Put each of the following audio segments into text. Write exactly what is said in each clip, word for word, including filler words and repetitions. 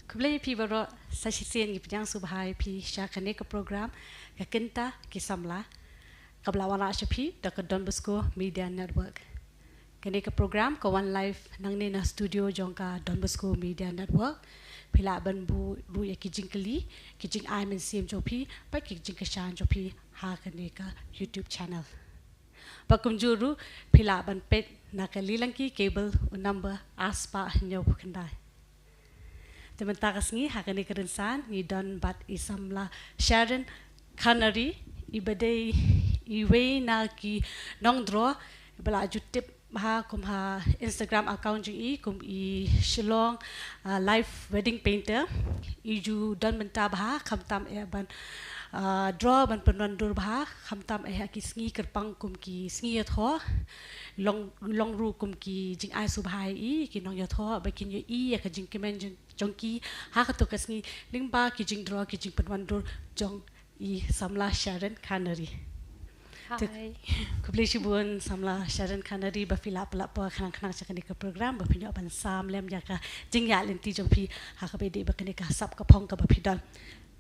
Khublei phi baroh, sa shisien ngi pdiang sngewbha ïa phi sha kane ka program, ka Kynta ki Samla, kaba la wanrah sha phi da ka Don Bosco Media Network. Kane ka program ka wan live nangne na studio jong ka Don Bosco Media Network. Phi lah ban buh ruh ïa ki jingkylli, ki jingai mynsiem jong phi, bad ki jingkyrshan jong phi ha kane ka YouTube channel. Bad kumjuh ruh phi lah ban peit na ka Lilangki Cable u number ar spah hynñiewphew khyndai. Te mynta ka sngi ha kane ka rynsan ngi don bad i samla Sharon Khanari, iba dei iwei na ki nongdro ba la ju tip bha kum ha Instagram account jong i kum i Shillong, ah, Live Wedding Painter. I ju don bynta bha khamtam eh ban, ah, draw ban pynwandur bha khamtam eh ha ki sngi kyrpang kum ki sngi ïathoh. Long, long ruh kum ki jingai sngewbha ïa i ki nongïathoh ba kin ïohi ïa ka jingkmen jong, jong ki ha kato ka sngi lyngba ki jingdraw ki jingpynwandur jong i samla Sharon Khanari. Te, hi, khublei shibun samla Sharon Khanari ba phi la pynlah por khnang khnang sha kane ka program ba phin ïoh ban sam lem ïa ka jingïaid lynti jong phi ha kaba ïadei bad kane ka sap ka phong kaba phi don.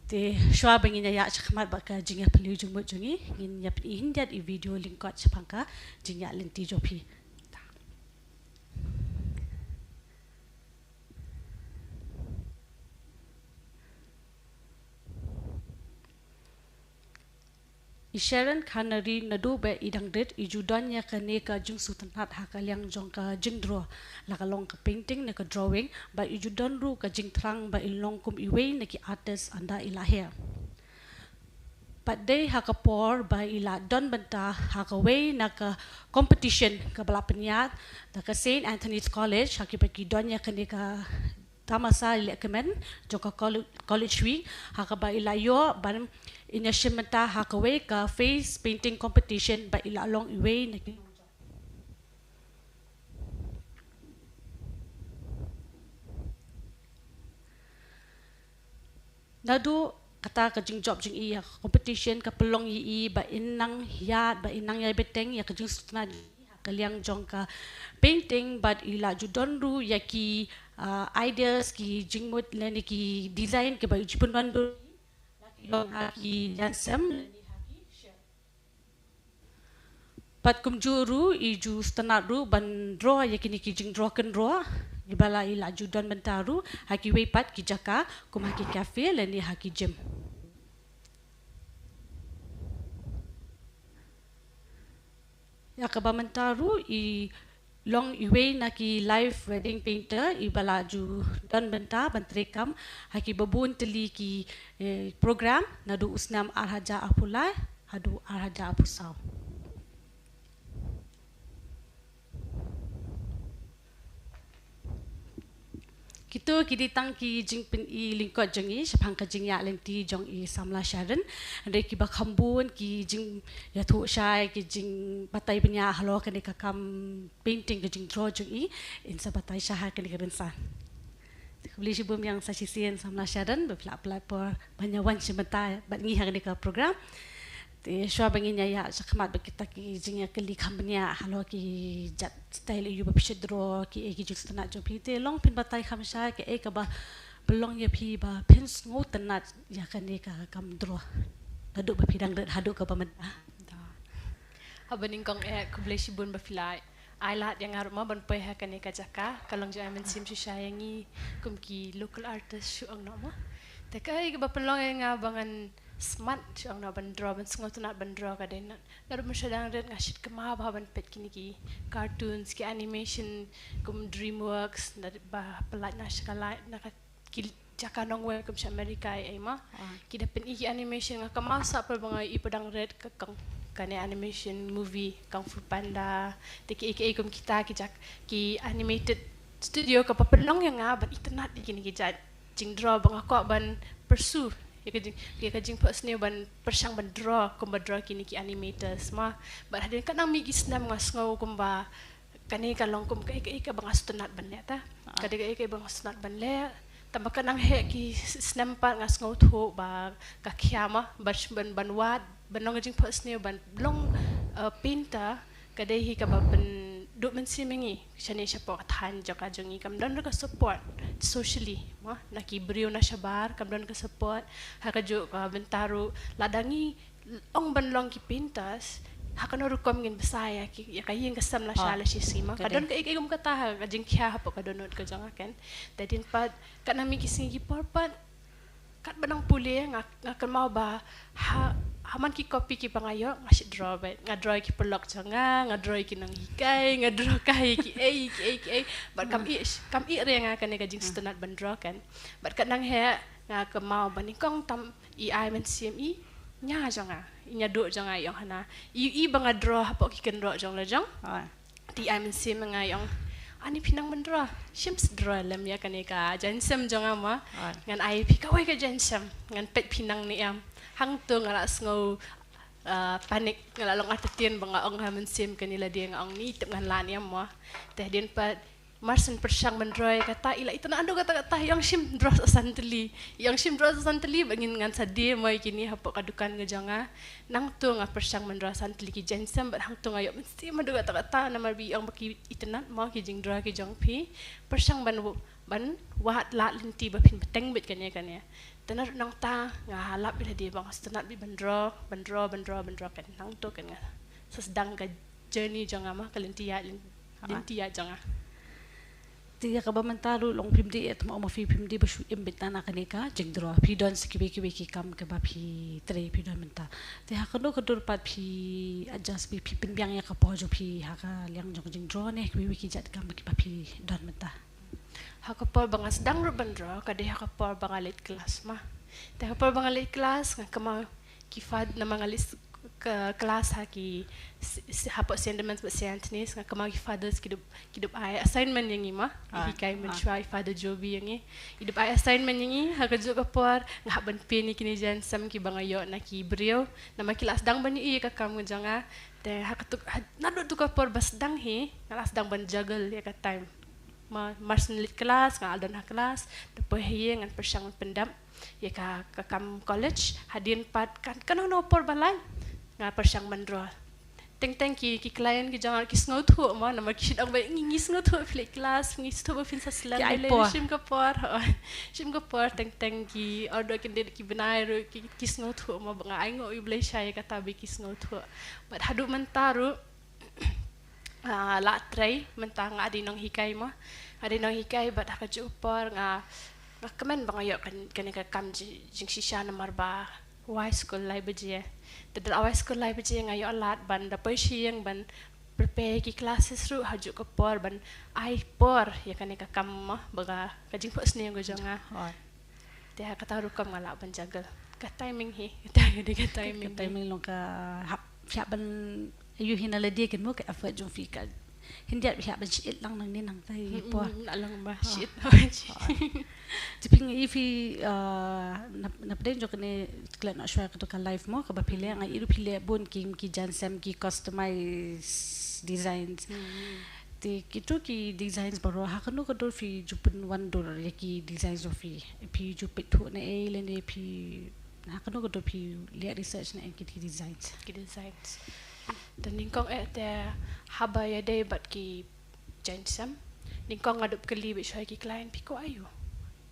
Te shuwa ba ngin ïa ïaid shakhmat bad ka jingïapyllun jingmut jong ngi, ngin ïa pyn-i khyndiat i video lyngkot shaphang ka jingïaid lynti jong phi. I Sharon Khanari naduh ba i dang rit i ju don ïa kane ka jingsngewtynnat ha ka liang jong ka jingdraw, la ka long ka painting ne ka drawing, bad i ju don ruh ka jingthrang ba i long kum iwei na ki artist ynda i la her. Bad dei ha ka por ba i la don bynta ha kawei na ka competition kaba la pynïaid da ka Saint Anthony's College, ha kiba ki don ïa kane ka tamasa lehkmen jong ka College, College Week, ha kaba i la ïoh ban ïashim bynta ha kawei ka face painting competition bad i la long iwei na ki. Naduh kata ka jingjop jong i ïa ka competition ka pynlong ïa i ba in nang ïaid, ba in nang ïai bteng ïa ka jingsngewtynnat ha ka liang jong ka painting, bad i la ju don ruh ïa ki, ah, ideas, ki jingmut lane ki design kiba i ju pynwandur, la ki long ha ki jan sem lane ha ki shelf. Bad kumjuh ruh i ju sngewtynnat ruh ban draw ïa kine ki jingdraw kyndraw, iba la i la ju don bynta ruh ha kiwei pat ki jaka kum ha ki cafe lane ha ki gym. Ïa kaba mynta ruh i long iwei na ki live wedding painter iba la ju don bynta ban treikam ha kiba bun tylli ki, eh, program naduh u snem ar hajar arphew lai haduh ar hajar arphew saw. Kito ki dei tang ki jingpyni lyngkot jong i shaphang ka jingïaid lynti jong i samla Sharon. Hynrei kiba kham bun ki jingïathuh shai, ki jingbatai bniah halor kane ka kam painting, ka jingdraw jong i, in sa batai shai ha kane ka rynsan. Khublei shibun biang sa shisien samla Sharon ba phi la pynlut por ban ïa wan shim bynta bad ngi ha kane ka program. Te shuwa ba ngin ïa ïaid shakhmat bad kita ki jingïakylli kham bniah halor ki jait style ïa u ba phi shu draw, kiei ki jingsngewtynnat jong phi, te long phin batai kham shai kiei kaba pynlong ïa phi ba phin sngewtynnat ïa kane ka kam draw naduh ba phi dang rit haduh kaba mynta. Haba nyngkong eh khublei shibun ba phi la ai lad ïa nga ruh mo ban poi ha kane ka jaka, ka long jingai mynsiem shisha ïa ngi kum ki local artist shu ong noh mo. Te kaei kaba pynlong ïa nga ba ngan smat shu ong noh ban draw, ban sngewtynnat ban draw ka dei na, naduh ban shu dang rit nga shit kynmaw bha ban peit kine ki cartoons, ki animation kum DreamWorks, naduh ba pynlait na sha ka lait na ka ki jaka nongwei kum sha America ei ei mo. Ki da pyni ki animation, nga kynmaw shuh pat ba nga i ba dang rit ka kong kane animation movie Kung Fu Panda, te kiei kiei kum kita ki jaka ki animated studio kaba pynlong ïa nga ban itynnat ïa kine ki jait jingdraw ba nga kwah ban pursue ïa ka jing, ïa ka jingphohsniew ban pyrshang ban draw kumba draw kine ki animators mo. Bad hadien katba nang mih ki snem nga sngew kumba kane ka long kum kaei kaei kaba nga sngewtynnat ban leh ta. Ka dei kaei kaei ba nga sngewtynnat ban leh. Tangba ka nang heh ki snem pat nga sngewthuh ba ka khia mo ban, ban wad ban long jingphohsniew ban long, eh, painter ka dei hi kaba pyn, duh mynsiem ïa ngi shane shapoh ka thaiñ jong ka jong ngi, kam don ruh ka support socially, mo, na ki briew na shabar kam don ka support. Ha kajuh ka bynta ruh lada ngi ong ban long ki painters, ha kano rukom ngin bsa ïa ki, ïa ka ïing ka sem lashai lashisngi, mo. Ka don kaei kaei kum kata ha ka jingkhia hapoh ka dohnud ka jong nga, kan. Te hadien pat katba mih ki sngi ki por pat, katba nang pule nga, nga kynmaw ba ha, ha man ki copy kiba nga ïoh nga shu draw beit, nga draw ïa ki paralok jong nga, nga draw ïa ki nonghikai, nga draw kai ïa kiei kiei kiei. Bad kam ïeh, kam ïeh re nga kane ka jingsngewtynnat ban draw, kan. Bad kat nang heh nga kynmaw ba nyngkong tam i ai mynsiem i nia jong nga, i nia duh jong nga, i ong hana, i, i ba nga draw hapoh ki kynroh jong la jong. Te i ai mynsiem ïa nga, i ong, ani phi nang ban draw, shim draw lem ïa kane ka jaiñsem jong nga, mo. Ngan ai phi kawei ka jaiñsem, ngan peit phi nang ne em. Hangto nga la sngew, uh, panic, nga la long artatien ba nga ong ha mynsiem kane lade, nga ong ni tip ngan lah ne em, mo. Te hadien pat mar shen pyrshang ban draw ïa kata, i la itynnad haduh katta katta, i ong shim draw sa san tylli, i ong shim draw sa san tylli, ba ngin, ngan sa die mo ïa kine hapoh ka dukan ka jong nga. Nangto nga pyrshang ban draw san tylli ki jaiñsem, bad hangto nga ïoh mynsiem haduh katta katta, namar ba i ong ba ki itynnad mo ki jingdraw ki jong phi. Pyrshang ban, ban wad lad lynti ba phin bteng beit kane kane. Te naduh nangta nga lap beit lade ba nga sngewtynnat beit ban draw, ban draw, ban draw, ban draw, kan. Nangto kan nga sa sdang ka journey jong nga, mo, ka lynti ïaid, lynti ïaid jong nga. Te ïa kaba mynta ruh long phim dei, eh, tang ma phi phim dei ba shu im beit na kane ka jingdraw, phi don sa kiwei kiwei ki kam kiba phi trei, phi don mynta. Te ha kano ka dur pat phi adjust, phi, phi pynbiang ïa ka por jong phi ha ka liang jong ka jingdraw ne kiwei kiwei ki jait kam kiba phi don mynta? Ha ka por ba nga sdang ruh ban draw ka dei ha ka por ba nga leit klas, mo. Te ha ka por ba nga leit klas nga kynmaw ki fad, namar nga leit s-, ka klas ha ki s-, s-, hapoh Saint Edmund's bad Saint Anthony's, nga kynmaw ki fathers ki dep, ki dep ai assignment ïa ngi, mo. Ki hikai mynshuwa, i Father Joby ïa ngi, i dep ai assignment ïa ngi. Ha kajuh ka por nga hap ban paint ïa kine jaiñsem kiba nga ïoh na ki briew, namar ki la sdang ban ïohi ïa ka kam ka jong nga. Te ha katu, ha, naduh tu ka por ba sdang hi nga la sdang ban juggle ïa ka time. Mo, mar shen leit klas nga la don ha klas, da poi ha ïing ngan pyrshang ban pyndep ïa ka, ka kam college. Hadien pat kan, kano kano por ba lait nga pyrshang ban draw. Teng teng ki, ki client ki jong nga ki sngewthuh, mo, namar ki shu ong ba ngi, ngi sngewthuh phi leit klas, ngi sngewthuh ba phin sa slem. Shim ka por, shim ka por, teng teng ki order, ki dei ki bnai ruh ki, ki sngewthuh, mo, ba nga ainguh ïa U Blei sha ïa kata ba ki sngewthuh. Bad haduh mynta ruh ah, la trei, mynta nga dei nonghikai, mo. Nga dei nonghikai bad ha kajuh ka por nga, nga kmen ba nga ïoh kan, kane ka kam ji-, jingshisha namar ba wai skul lai baje. Te da la wai skul lai baje nga ïoh lad ban da poi sha ïing ban prepare ki classes ruh ha kajuh ka por ban ai por ïa kane ka kam, mo, ba ka, ka jingphohsniew ka jong nga. Te ha kata rukom nga lah ban juggle. Ka timing hi, ka timing, ka timing, ka timing long ka hap, hap ban ïohi na lade, kan, mo, ka effort jong phi ka. Hynrei hap ban shit lang nangne nangta i por. Mm, na lang ba shit. Te phi nga i phi, ah, na, na pdeng jong kane klet noh shuwa kato ka live, mo, kaba phi leh, nga i ruh phi leh bun ki, ki jaiñsem, ki customize designs. Te kito ki designs baroh, ha kano ka dur phi ju pynwandur ïa ki designs jong phi? Phi ju peit thuh na ei lane phi, ha kano ka dur phi leh research na ei ki, ki designs? Ki designs. Te nyngkong eh te haba ïadei bad ki jaiñsem, nyngkong nga dup kylli beit shuwa ïa ki client, phi kwah aïu?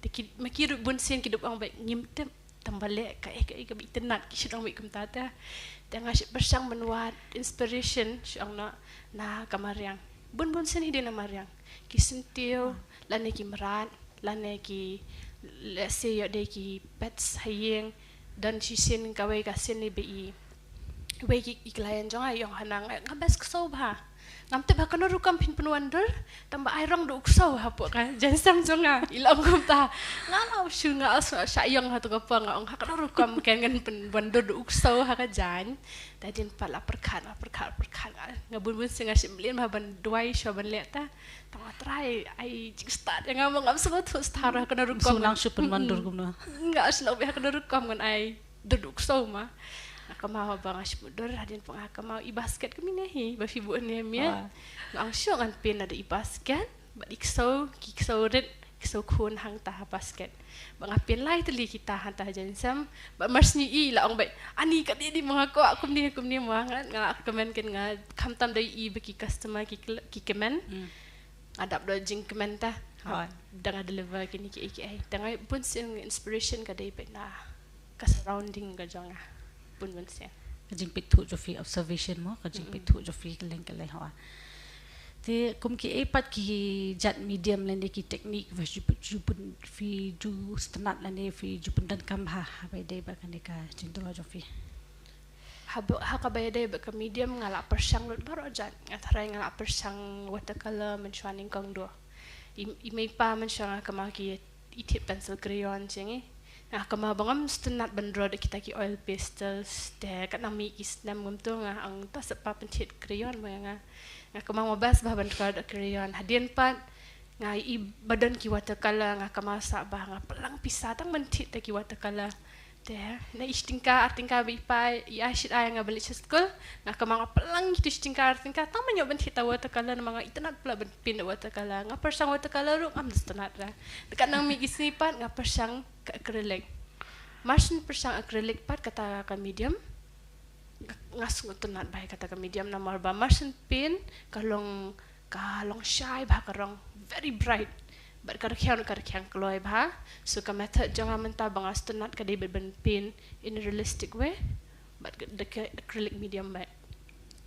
Te ki, ma ki ruh bunsien ki dup ong beit ngim tip. Tang ba leh kaei kaei kaba itynnad, ki shu ong beit kumta te. Te nga shu pyrshang ban wad inspiration, shu ong noh na ka mariang. Bun bun sien hi dei na mariang. Ki syntiew, lane ki mrad, lane ki, let's say, ïoh dei ki pets ha ïing, don shisien kawei ka sien ba i, wei ki, i client jong nga i ong hana, nga, nga best ksew bha. Ngam tip ha kano rukom phin pynwandur, tang ba ai rong da u ksew hapoh ka jaiñsem jong nga, i la ong kumta. Nga la shu, nga la shu shah ïong ha tu ka por, nga ong ha kano rukom kan ngan pynwandur da u ksew ha ka jaiñ. Te hadien pat la pyrkhat, la pyrkhat, pyrkhat, nga, nga bun bun sien nga shim lem ha ban duwai shuwa ban leh te. Tang nga trai, ai jingstad ïa nga, ma ngam sngewthuh star ha kano rukom. Shu nang shu pynwandur kumno? Nga shu la beh ha kano rukom ngan ai dur da u ksew, ma. Nga kynmaw ba nga shu mutdur, hadien pat nga kynmaw i basket ka mih ne hi ba phi buh ne miet. Nga ong shuh ngan paint da i basket bad i ksew, ki ksew rit, Ki shu khun hangta ha basket. Ba nga pynlait tylli kita hangta ha jingsem. Ba mar shu i la ong ba ani ka dei dei ma nga ko kumni kumni ma nga nga kmen ken nga khamtam dei i ba ki customer ki kl- ki kmen. Hmm. Nga dap da jingkmen ta. Hoi. Da nga deliver kini ki ki ai. Da nga bun sien inspiration ka dei ba na ka surrounding ka jong nga. Bun bun sien. Ka jingpeit thuh jong phi observation mo, ka jingpeit thuh jong phi ka leng ka leng hoi. Te kum ki ei pat ki jat medium lane ki technique phi ju phi ju pyndonkam ha, ha ba dei ba kane ka jingdro jong phi. Ha ba, ha ka ba dei ba ka medium nga la pyrshang lut baroh jat. Nga tharai nga la pyrshang watercolor mynshuwa nyngkong dua. I, i mei pa mynshuwa nga kama ki i tip pencil crayon jong i. Nga kama ba ngam sngewtynnat ban draw da kita ki oil pastels te kat nang mih ki snem ngam tu nga ong ta sa pa pynthied crayon ba nga. Nga kama ma best ba ban draw da crayon. Hadien pat nga i ba don ki watercolor nga kama sa ba nga pynlang pisa tang ban thied da ki watercolor. Te na i shi tyngka ar tyngka ba i pa i ai shit ai nga ban leit sha skul. Nga kama nga pynlang kitu shi tyngka ar tyngka tang ban ïoh ban thied ta watercolor namar nga itynnat palat ban paint watercolor. Nga pyrshang watercolor ruh ngam sngewtynnat ra. Te kat nang mih ki sngi pat nga pyrshang ka acrylic. Mar shu pyrshang acrylic pat kata ka medium. Nga sngewtynnat bha ïa kata ka medium namar ba mar shu paint ka long ka long shai bha ka rong very bright. Bad ka rkhiang ka rkhiang kloi bha. So ka method jong nga mynta ba nga sngewtynnat ka dei bad ban paint in a realistic way. Bad ka, da ka acrylic medium bad.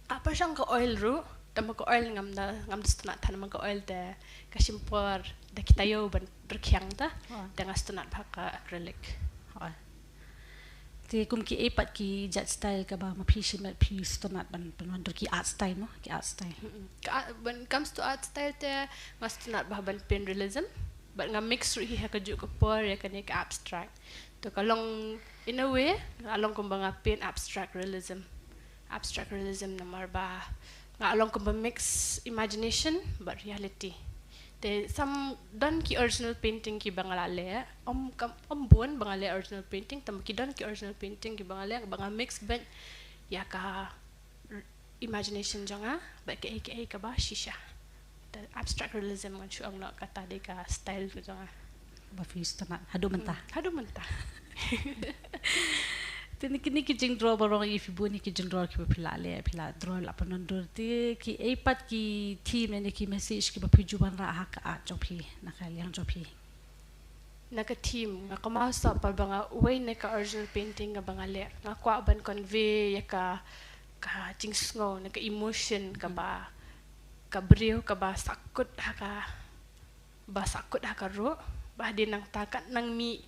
Nga pyrshang ka oil ruh, tang ba ka oil ngam da ngam da sngewtynnat than ba ka oil te ka shim por da ki taïew ban rkhiang ta. Te nga sngewtynnat bha ka acrylic. Te kum ki ei pat ki jat style kaba ma phi shim phi sngewtynnat ban pynwandur ki art style mo, ki art style. Ka, when it comes to art style te nga sngewtynnat bha ban paint realism. Bad nga mix ruh hi ha ka juh ka por ïa kane ka abstract. To ka long in a way nga long kumba nga paint abstract realism. Abstract realism namar ba nga long kumba mix imagination bad reality. Te sam don ki original painting kiba nga la leh, om kam, om bun ba nga leh original painting, tang ba ki don ki original painting kiba nga leh, ba nga mix bad ïa ka imagination jong nga, bad kaei kaei kaba shisha. Te abstract realism ngan shu ong noh kata dei ka style ka jong nga. Ba phi sngewtynnat haduh mynta. Haduh mynta. Te kine ki jingdraw baroh ïa phi bun ïa ki jingdraw kiba phi la leh, phi la draw la pynwandur te ki ei pat ki theme ne ki message kiba phi ju wanrah ha ka art jong phi na ka liang jong phi. Na ka theme nga kynmaw sa pat ba nga wei na ka original painting kaba nga leh nga kwah ban convey ïa ka, ka jingsngew na ka emotion kaba, ka briew kaba sahkut ha ka, ba sahkut ha ka ruh, ba hadien nangta kat nang mih,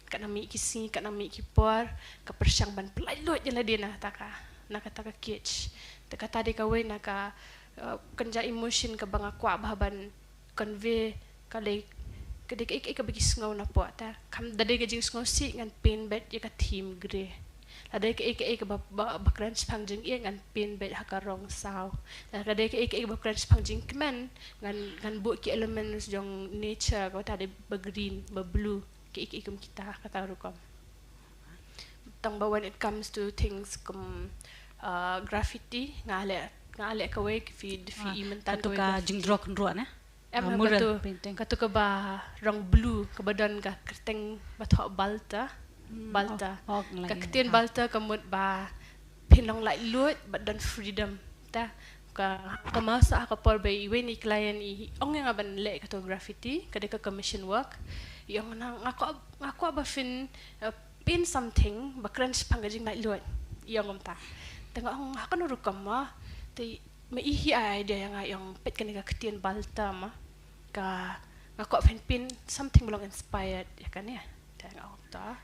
kat nang mih ki sngi, kat nang mih ki por, ka pyrshang ban pyllait luid ïa lade na kata ka, na kata ka cage. Te kata dei kawei na ka, eh, kynja emotion kaba nga kwah bha ban convey ka dei, ka dei kaei kaei kaba ki sngew na pdeng ta. Kam da dei ka jingsngewsih ngan paint bad ïa ka theme grey. Lada dei kaei kaei kaba, ba, ba kren shaphang jingïeit ngan paint bad ha ka rong saw. Lada dei kaei kaei kaba kren shaphang jingkmen ngan, ngan buh ki elements jong nature kaba ta dei ba green, ba blue, kaei kaei kum kita, kata rukom. Tang ba when it comes to things kum, uh, graffiti, nga leh, nga leh kawei ka phi, phi i mynta katu kawei ka graffiti. Jingdraw kynroh ne? Em, ah, mural katu, painting. Katu kaba rong blue, kaba don ka kyrteng ba thoh balta. Hmm, balta. Oh, oh, ka ktien balta ka mut ba phin long laitluid, ba don freedom. Ta, ka, ka masa ka por ba iwei na i client i ong ïa nga ban leh katu graffiti, ka dei ka commission work. I ong nga, nga kwah, nga kwah ba phin, eh, paint something ba kren shaphang ka jinglaitluid. I ong kumta. Te nga ong ha kano rukom ma. Te ma i hi ai idea ïa nga, i ong peit kane ka ktien balta ma. Ka, nga kwah phin paint something ba long inspired ïa kane. Te nga ong ta.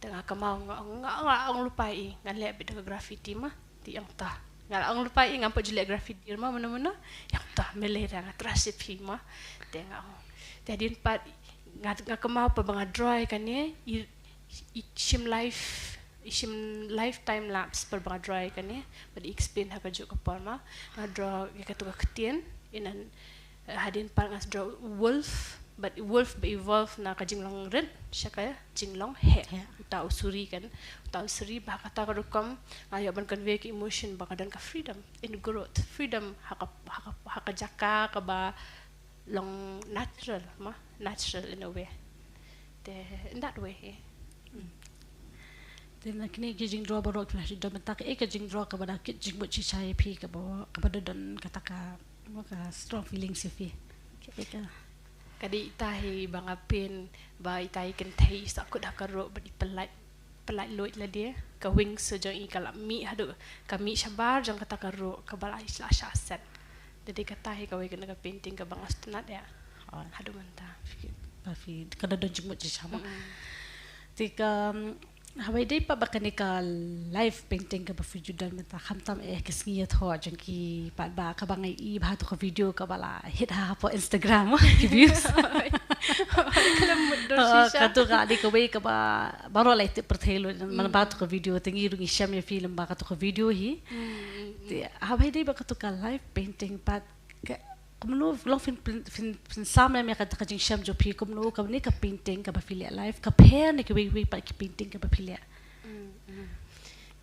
Te nga kynmaw nga, nga, nga ong lypa ïa i, ngan leh beit da ka graffiti ma. Te i ong ta. Nga la ong lypa ïa i, ngam pat ju leh graffiti ma, mano mano. I ong ta, me leh da, nga trust ïa phi ma. Te nga ong. Te hadien pat nga, nga kynmaw pat ba nga draw ïa kane, i i shim life, i shim life time lapse pat ba nga draw ïa kane, bad i explain ha kajuh ka por ma, nga draw ïa katu ka ktien, i nan, eh, hadien pat nga draw wolf, bad wolf ba evolve na ka jinglong rit sha ka jinglong heh. Heh. Uta u suri kan, uta u suri ba ha kata ka rukom nga ïoh ban convey ka emotion ba ka don ka freedom in growth, freedom ha ka, ha ka, ha ka jaka kaba long natural, ma, natural in a way. Te in that way, eh. Te na kine ki jingdraw baroh ki la shu don mynta, kaei ka jingdraw kaba da kit jingmut shisha ïa phi, kaba, kaba da don kata ka, mo, ka strong feelings ïa phi? Kaei ka? Ka dei ita hi ba nga pyn, ba ita i kynthei sa kut ha ka ruh bad i pynlait, pynlait luid lade, ka wings jong i ka la mih haduh, ka mih shabar jong kata ka ruh kaba la, la shah set. Te dei kata hi kawei ka, na ka painting kaba nga sngewtynnat ïa. Oh. Haduh mynta. Phi, ba phi, ka da don jingmut shisha, mo. Mm-mm. Te ka, um, haba ïadei pat ba kane ka live painting kaba phi ju don mynta, khamtam eh ka sngi ïathoh jong ki pat, ba kaba nga ïohi ba ha tu ka video kaba la hit ha hapoh Instagram, ki views. Khlem mutdur shisha. Katu ka dei kawei kaba baroh la tip pyrthei lut, man ba tu ka video te ngi ruh ngi shem ïa phi lem ba katu ka video hi. Mm, mm, mm. Te haba ïadei ba katu ka live painting pat, ka, kumno long phin, phin, phin, phin sam lem ïa kata ka jingshem jong phi, kumno kane ka painting kaba phi leh live ka pher na kiwei kiwei pat ki painting kiba phi leh? Mm, mm.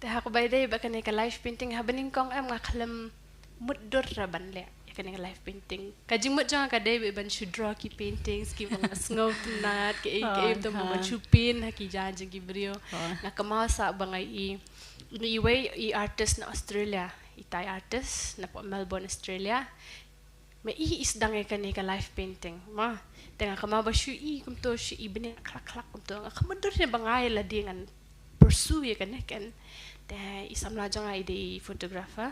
Te ha kaba ïadei ba kane ka live painting, haba nyngkong em nga khlem mutdur ruh ban leh ïa kane ka live painting. Ka jingmut jong nga ka dei ban shu draw ki paintings kiba nga sngewtynnat, kaei kaei, oh, te mo, ban shu paint ha ki jaka jong ki briew. Oh. Nga kynmaw sa ba nga ïohi, ïohi iwei i artist na Australia, i Thai artist na Melbourne, Australia. Me i, i sdang ïa kane ka live painting, ma. Te nga kynmaw ba shu i kumto, shu i bniah khlak khlak kumto. Nga khlem mutdur ne ba nga ïa lade ngan pursue ïa kane kan. Te i samla jong nga i dei photographer.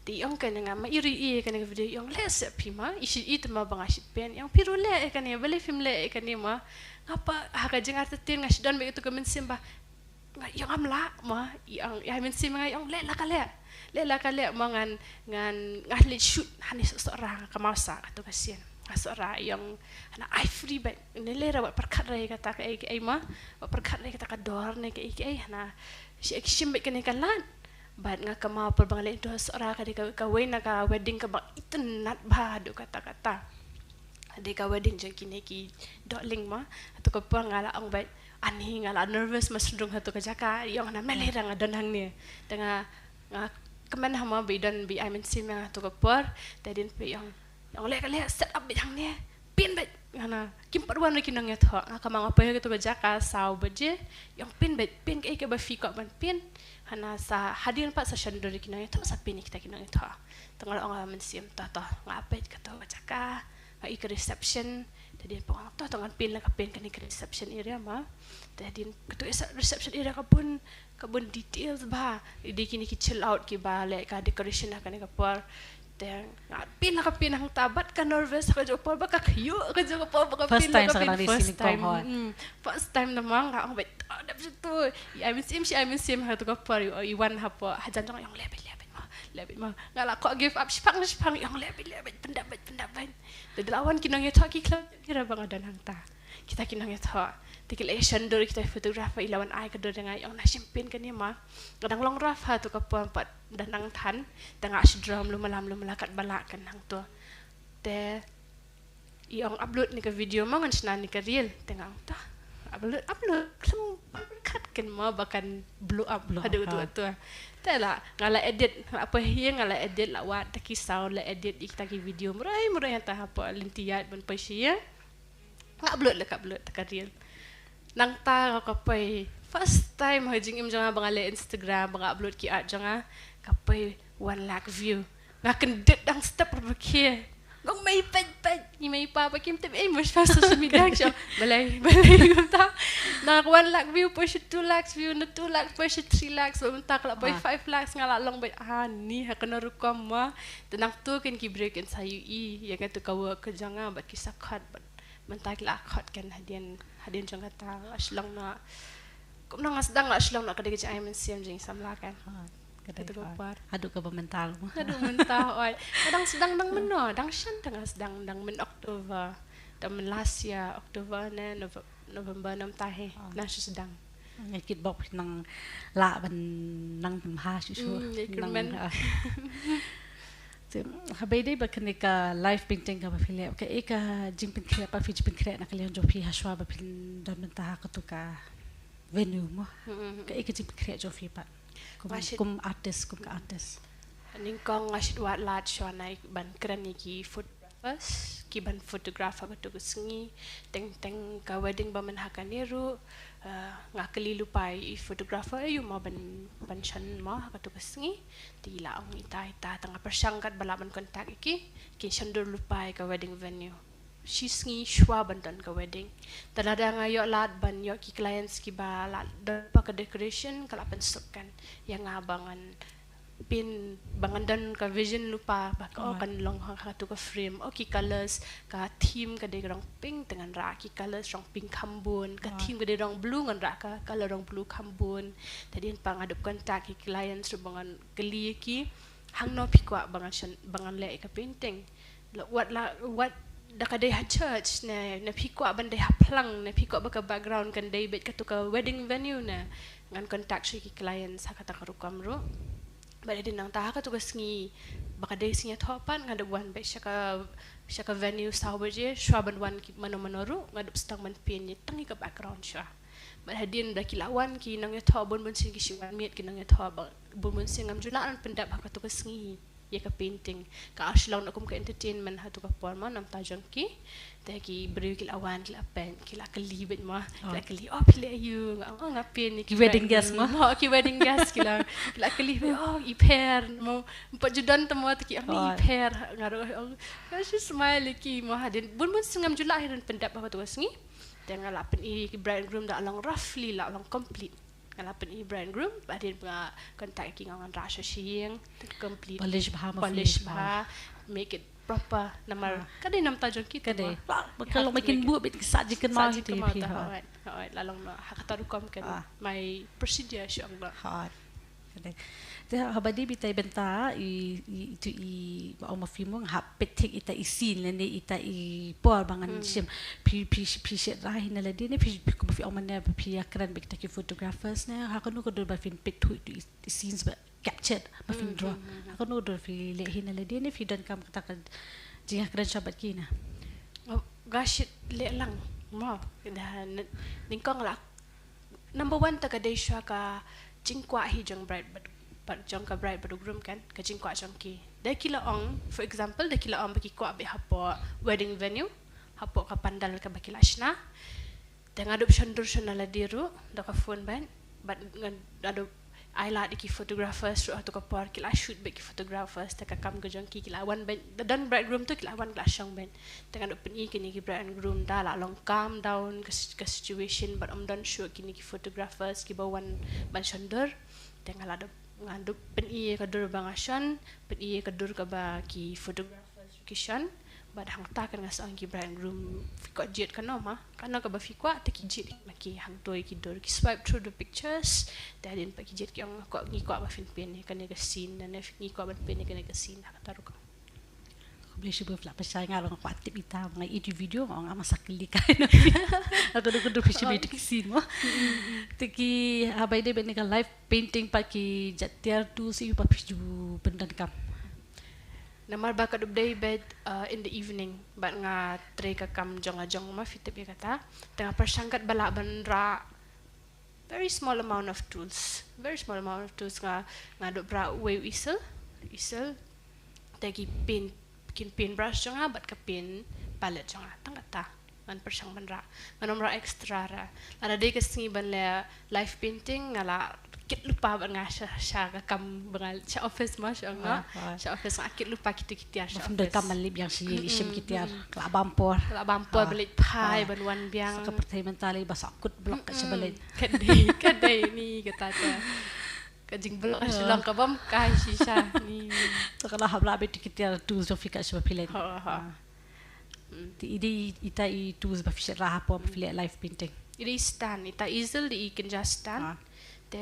Te i ong kane nga, ma i ruh i ïa kane ka video, i ong leh seh phi ma, i shu i te ma ba nga shu paint. I ong phi ruh leh ïa kane, balei phim leh ïa kane ma. Nga pat ha ka jingartatien nga shu don beit ïa katu ka mynsiem ba nga, i ong ngam lah ma, i ong, i ai mynsiem nga, i ong leh la ka leh. Leh la ka leh ma, ngan, ngan, nga leit shoot hangne Sohra, nga kynmaw sa katu ka sien. Ha Sohra, i ong hana ai free beit. Ne leh ruh wat pyrkhat ruh ïa kata kaei kaei ma, wat pyrkhat ruh ïa kata ka dor ne kaei kaei, hana. Shi, ki shim beit kane ka lad. Bad nga kynmaw por ba nga leit to ha Sohra ka dei ka, kawei na ka wedding kaba itynnat bha haduh katta katta. Dei ka wedding jong kine ki dohling ma. Hato ka por nga la ong beit, ani nga la nervous ma sdang hato ka jaka, i ong na me leh ruh nga don hangne. Te nga, nga kmen ha ma ba i don, ba i ai mynsiem ïa nga hato ka por. Te hadien pat i ong, i ong leh ka leh, set up beit hangne. Paint beit. Nga na, kim pat wan ruh ki nongïathoh. Nga kynmaw nga poi hato ka jaka saw baje. I ong paint beit, paint kaei kaba phi kwah ban paint. Hana sa hadien pat sa shon dur ki nongïathoh, sa paint ïa kita ki nongïathoh. Te nga la ong ha mynsiem, to to, nga peit kato ka jaka. Nga ïohi ka reception, te hadien pat nga ong to to ngan paint la ka paint kane ka reception area ma. Te hadien katu reception area ka bun, ka bun details bha. Dei kine ki chill out kiba leh ka decoration ha kane ka por. Te nga paint la ka paint hangta bad ka nervous ha kajuh ka por bad ka khñiuh ha kajuh ka por bad ka paint la ka paint first time. First time namar nga ong beit, to dep shuh to. I ai mynsiem, shi ai mynsiem hato ka por, i wan hapoh hajan jong nga, i ong leh beit, leh beit ma, leh beit ma. Nga la kwah give up shiphang shiphang, i ong leh beit, leh beit, pyndap beit, pyndap beit. Te da la wan ki nongïathoh ki khlem tip ruh ba nga don hangta. Kita ki nongïathoh. Te ki la ïa shon dur kita photographer, i la wan ai ka dur ïa nga, i ong na shim paint kane ma. Nga dang long rough hato ka por pat da nang than. Te nga shu draw mlu mala mlu mala katba lah kan hangto. Te i ong upload ne ka video ma, ngan shna ne ka reel. Te nga ong to upload, upload. Khlem pyrkhat kan ma ba kan blow up haduh tu tu. Te la nga la edit, nga la poi ha ïing, nga la edit, la wad ta ki sound, la edit ïa kita ki video mroi mroi hangta hapoh lynti ïaid ban poi sha ïing. Nga upload la ka, upload ta ka reel. Nangta nga ka poi first time ha jingim jong nga ba nga leh Instagram, ba nga upload ki art jong nga, ka poi one lakh view. Nga kyndit dang step ruh ba khie. Nga ong mei peit peit, i mei pa ba kim tip ei mo sha social media sha. Balei, balei kumta. Na one lakh view poi sha two lakhs view, na two lakhs poi sha three lakhs, ba mynta ka la poi five lakhs, nga la long beit, ani ha kano rukom ma. Te nangtu kan ki briew kin sa ïohi ïa katu ka work ka jong nga bad ki sa khot bad mynta ki la khot kan hadien, hadien jong kata. Nga shu long na, kumno nga sdang, nga shu long na ka dei ka jingai mynsiem jong i samla kan. Ha, ka dei. Katu ka por. Haduh kaba mynta ruh. Haduh mynta, oi. Nga dang sdang dang mynno, dang shen te nga sdang, dang myn October. Dang myn last year October ne Nove-, November namar ta hi. Nga shu sdang. Nga kit bok nang lah ban nang pynbha shuh shuh. Hmm, nang, kyrmen. Te haba ïadei bad kane ka live painting kaba phi leh, kaei ka jingpynkhreh ba phi jingpynkhreh na ka liang jong phi hashwa ba phin don mynta ha katu ka venue mo? Hmm. Kaei ka jingpynkhreh jong phi pat kum, kum artist, kum ka artist? Nyngkong nga shu wad lad shwa na ban kren ïa ki photograph. First, ki ban photograph ha katu ka sngi, teng teng ka wedding ba man ha kane ruh, eh, nga kylli lypa i photographer, eh, ïa u mo ban, ban shon mo ha katu ka sngi, te i la ong ita ita, tang nga pyrshang katba lah ban contact ïa ki, kin shon dur lypa ïa ka wedding venue. Shi sngi shuwa ban don ka wedding. Te lada nga ïoh lad ban ïoh ki clients kiba lah don lypa ka decoration, ka lah pynsuk kan ïa nga ba ngan pyn, ba ngan don ka vision lypa ba ka, oh, kan long ha katu ka frame. Oh, ki colors, ka theme ka dei rong pink te ngan rah ki colors rong pink kham bun. Ka theme ka dei rong blue ngan rah ka color rong blue kham bun. Te hadien pat nga dup contact ki clients ruh ba ngan kylli ïa ki, hangno phi kwah ba ngan shon, ba ngan leh ïa ka painting. La, wat la, wat da ka dei ha church ne, ne phi kwah ban dei ha phlang, ne phi kwah ba ka background kan dei beit katu ka wedding venue ne. Ngan contact shuh ïa ki clients ha kata ka rukom ruh. Bad hadien nangta ha katu ka sngi ba ka dei sngi ïathoh pat, nga dup wan beit sha ka, sha ka venue saw baje, shuwa ban wan ki mano mano ruh, nga dup sdang ban paint ïa tang ïa ka background shuwa. Bad hadien ba ki la wan ki nongïathoh bun bun sien, ki shu wan miet ki nongïathoh, ba bun bun sien ngam ju lah ban pyndep ha katu ka sngi ïa ka painting. Ka ar shu long noh kum ka entertainment ha katu ka por mo, namta jong ki. Te ki briew ki la wan, ki la paint, ki la kylli beit mo, ki la kylli, "Oh, phi leh aïu?" Nga ong, "Oh, nga paint ïa ki wedding guest mo." Mo, ki wedding guest ki la, ki la kylli beit, "Oh, i pher mo?" Ym pat ju don te mo, te ki ong, "I pher." Nga ruh ong, nga shu smile ïa ki mo. Hadien bun bun sien ngam ju lah hi ban pyndep ha katu ka sngi. Te nga la pyni ki bride and groom, da long roughly la long complete. Nga la pyni bride and groom, bad hadien ba nga contact ki nga ong ngan rah sha sha ïing, complete. Polish bha, ma polish bha, make it proper. Namar ka dei namta jong ki, ka dei. Ba ka long ba kin buh beit ki sah jingkynmaw, sah jingkynmaw te, hooid, hooid, la long noh ha kata rukom kan. My procedure shu ong noh. Hooid. Ka dei. Te haba dei beit ita i bynta i, i, itu i, ba ong ma phi mo, nga hap peit thik ita i scene lane ita i por ba ngan shim. Phi, phi, phi shait rah hi na lade ne phi, phi, kumba phi ong mynne ba phi ïakren bad kita ki photographers ne, ha kano ka dur ba phin peit thik itu i, i scenes ba captured ba phin draw. Ha kano ka dur phi leh hi na lade ne phi donkam kata ka jingïakren shwa bad ki ne? Oh, nga shait leh lang mo. Da nyngkong la number one te ka dei shuwa ka jingkwah hi jong bride bad, bad jong ka bride bad u groom kan, ka jingkwah jong ki. Da ki la ong, for example, da ki la ong ba ki kwah beit hapoh wedding venue, hapoh ka pandal kaba ki la shna. Te nga dup shon dur shuwa na lade ruh da ka phone bad, bad nga dup ai lad ïa ki photographers ruh, ha katu ka por ki la shoot beit ki photographers, te ka kam ka jong ki, ki la wan beit, da don bride groom tu ki la wan, ki la shong beit. Te nga dup pyni kine ki bride and groom da la long calm down ka, ka situation, bad ym don shuh kine ki photographers kiba wan ban shon dur. Te nga la dup, nga dup pyni ïa ka dur ba nga shon, pyni ïa ka dur kaba ki photographers ki shon. Bad hangta kan nga sa ong ki bride and groom, phi kwah jied kano ma, kano kaba phi kwah te ki jied ma ki, hangto ïa ki dur, ki swipe through the pictures. Te hadien pat ki jied ki ong kwah, ngi kwah ba phin paint ïa kane ka scene, ne ngi kwah ban paint ïa kane ka scene, ha kata rukom. Khublei shibun phi la pynshai, nga ruh nga kwah tip ita, nga ïohi video nga ong nga ma sa kylli kai na phi. Nga kwah dur dur phi shim ïa ki scene mo. Te ki, haba ïadei bad kane ka live painting pat ki jait tiar tools ïa ba phi ju pyndonkam? Namar ba ka dup dei beit, uh, in the evening bad nga trei ka kam jong nga jong ma, phi tip ïa kata. Te nga pyrshang katba lah ban rah very small amount of tools. Very small amount of tools. Nga, nga dup rah uwei u easel, easel. Te ki paint, ki paint brush jong nga bad ka paint palette jong nga. Tang kata. Ngan pyrshang ban rah. Ngan ym rah extra ra. Lada dei ka sngi ban leh live painting, nga la kit lypa bad nga sha, sha ka kam ba nga sha office ma, sha nga. Sha office nga kit lypa kito ki tiar sha office. Kam ban lip ïa shi, lip shim ki tiar. Ka la bam por. Ka la bam por ban leit phai ban wan biang. Sa ka pyrthei mynta lei ba sa kut block ka sha ba leit. Ka dei, ka dei ni kata te. Ka jingblok ka shlong ka bam kai shisha ni. Te ka la hap lah beit ki tiar tools jong phi ka sha ba phi leit. Ha, ha. Te i dei ita i tools ba phi shait rah hapoh ba phi leh live painting? I dei stand, ita easel dei i kynja stand. Te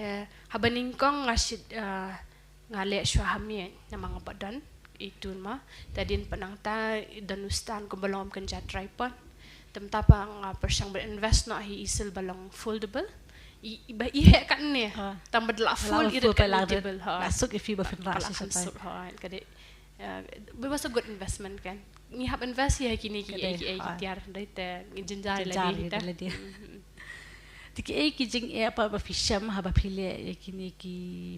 haba nyngkong nga shait, ah, nga leh shuwa ha miej namar nga pat don i tool ma. Te hadien pat nangta don u stand kumba long kum kynja tripod. Te mynta pat nga pyrshang ban invest noh ha i easel ba long foldable. I, i ba i heh katne. Tang ba la fold i rit katne table. La suk ïa phi ba phin rah shisha. Ka dei, uh, it was a good investment kan. Ngi hap invest ïa kine ki, ki, ki tiar, dei te ngi jynjar ïa lade. Te kiei ki jingeh pat ba phi shem haba phi leh ïa kine ki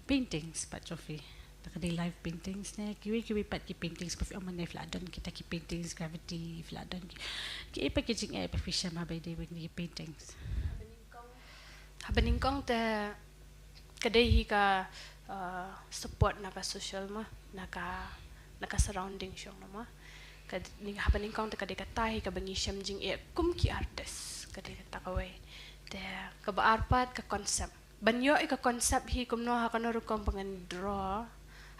paintings pat jong phi? Ka dei live paintings ne, kiwei kiwei pat ki paintings ba phi ong mynne phi la don kita ki paintings, gravity, phi la don ki, kiei pat ki jingeh ba phi shem haba ïadei bad ki paintings? Haba nyngkong te ka dei hi ka, uh, support na ka social mo, na ka, na ka surrounding shong na mo. Ka, haba nyngkong te ka dei kata hi kaba ngi shem jingeh kum ki artist, ka dei kata kawei. Te kaba ar pat ka concept. Ban ïoh ïa ka concept hi kumno, ha kano rukom ba ngan draw,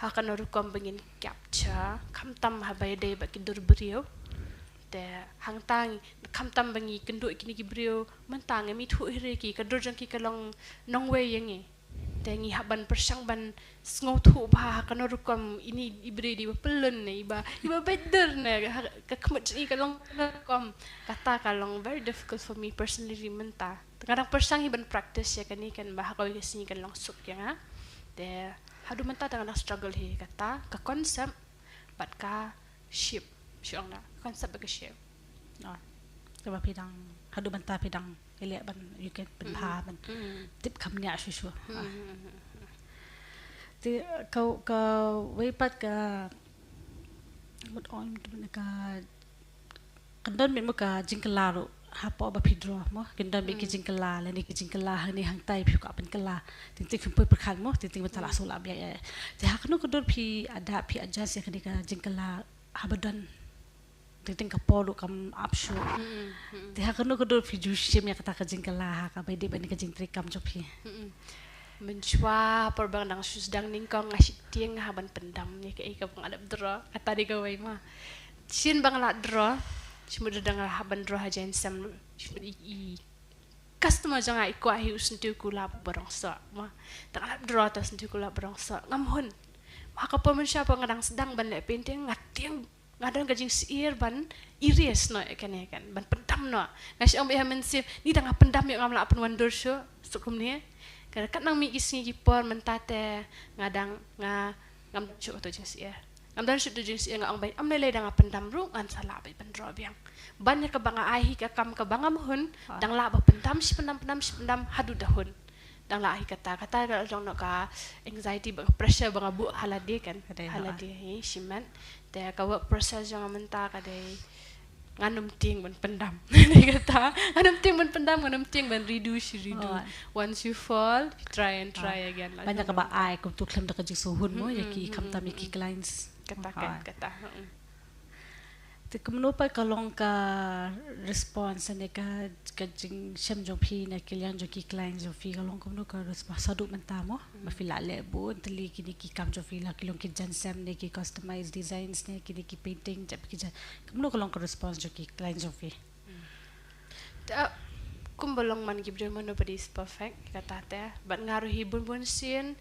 ha kano rukom ba ngin capture, khamtam haba ïadei bad ki dur briew. Te hangta khamtam ba ngi kynduh ïa kine ki briew, mynta ngam ithuh hi ruh ki, ka dur jong ki ka long nongwei ïa ngi. Te ngi hap ban pyrshang ban sngewthuh bha ha kano rukom ine i briew i dei ba pyllun ne i ba, i ba beit dur ne, ha ka khmut jong i ka long kano rukom. Kata ka long very difficult for me personally mynta. Te nga dang pyrshang hi ban practice ïa kane kan ba ha kawei ka sngi kan long suk ïa nga. Te haduh mynta te nga dang struggle hi kata ka concept bad ka shape. Shu ong na concept bad ka shape. Oh. Kaba phi dang, haduh mynta phi dang ïaleh ban, you can pynbha ban tip kham nia shuh shuh. Te ka, kawei pat ka, what on to ka Kan don beit mo ka jingkylla ruh hapoh ba phi draw mo, kan don beit ki jingkylla lane ki jingkylla hangne hangtai phi kwah pynkylla. Teng teng phim poi pyrkhat mo, teng teng mynta la shu lah biang ïa. Te ha kano ka dur phi adapt, phi adjust ïa kane ka jingkylla haba don? Teng teng ka por ruh kam ap shuh. Te ha kano ka dur phi ju shim ïa kata ka jingkylla ha kaba ïadei bad kane ka jingtrei kam jong phi? Mynshuwa por ba nga dang shu sdang nyngkong nga sheptieng ha ban pyndam ïa kaei kaba nga dep draw. Kata dei kawei mo. Sien ba nga la draw, shu mut da nga la hap ban draw ha jaiñ sem, shu mut i, i customer jong nga i kwah hi u syntiew kulap ba rong soh mo. Te nga la draw te u syntiew kulap ba rong soh, ngam hun. Ha ka por mynshuwa por nga dang sdang ban leh painting, nga tieng, nga don ka jingsyier ban erase noh ïa kane kan, ban pyndam noh. Nga shu ong beit ha mynsiem, ni da nga pyndam ïoh ngam lah pynwandur shuh, suk kumne. Ka, kat nang mih ki sngi ki por mynta te nga dang, nga, ngam don shuh kato jingsyier. Ngam don shuh kato jingsyier, nga ong beit, ym lei lei da nga pyndam ruh ngan sa lah beit ban draw biang. Ban ïa kaba nga ai hi ka kam kaba ngam hun, dang lah ba pyndam shi pyndam, pyndam shi pyndam haduh da hun. Dang lah hi kata, kata ka long noh ka anxiety bad ka pressure ba nga buh ha lade kan. Ka dei, ha lade hi shimet. Te ka work process jong nga mynta ka dei ngan ym tieng ban pyndam. Dei kata, ngan ym tieng ban pyndam, ngan ym tieng ban redo shi redo. Once you fall, try and try again. Ban ïa kaba ai kumto khlem da ka jingsngewhun mo ïa ki, khamtam ïa ki clients. Kata kan, kata. Te kumno pat ka long ka response ne ka, ka jingshem jong phi ne ka liang jong ki client jong phi, ka long kumno ka response haduh mynta mo? Ba phi la leh bun tylli kine ki kam jong phi, la ki long ki jaiñ sem ne ki customized designs ne kine ki painting jong phi ki jaiñ. Kumno ka long ka response jong ki client jong phi? Te, ah, kumba long man ki briew mo, nobody is perfect, kata te. Bad nga ruh hi bun bun sien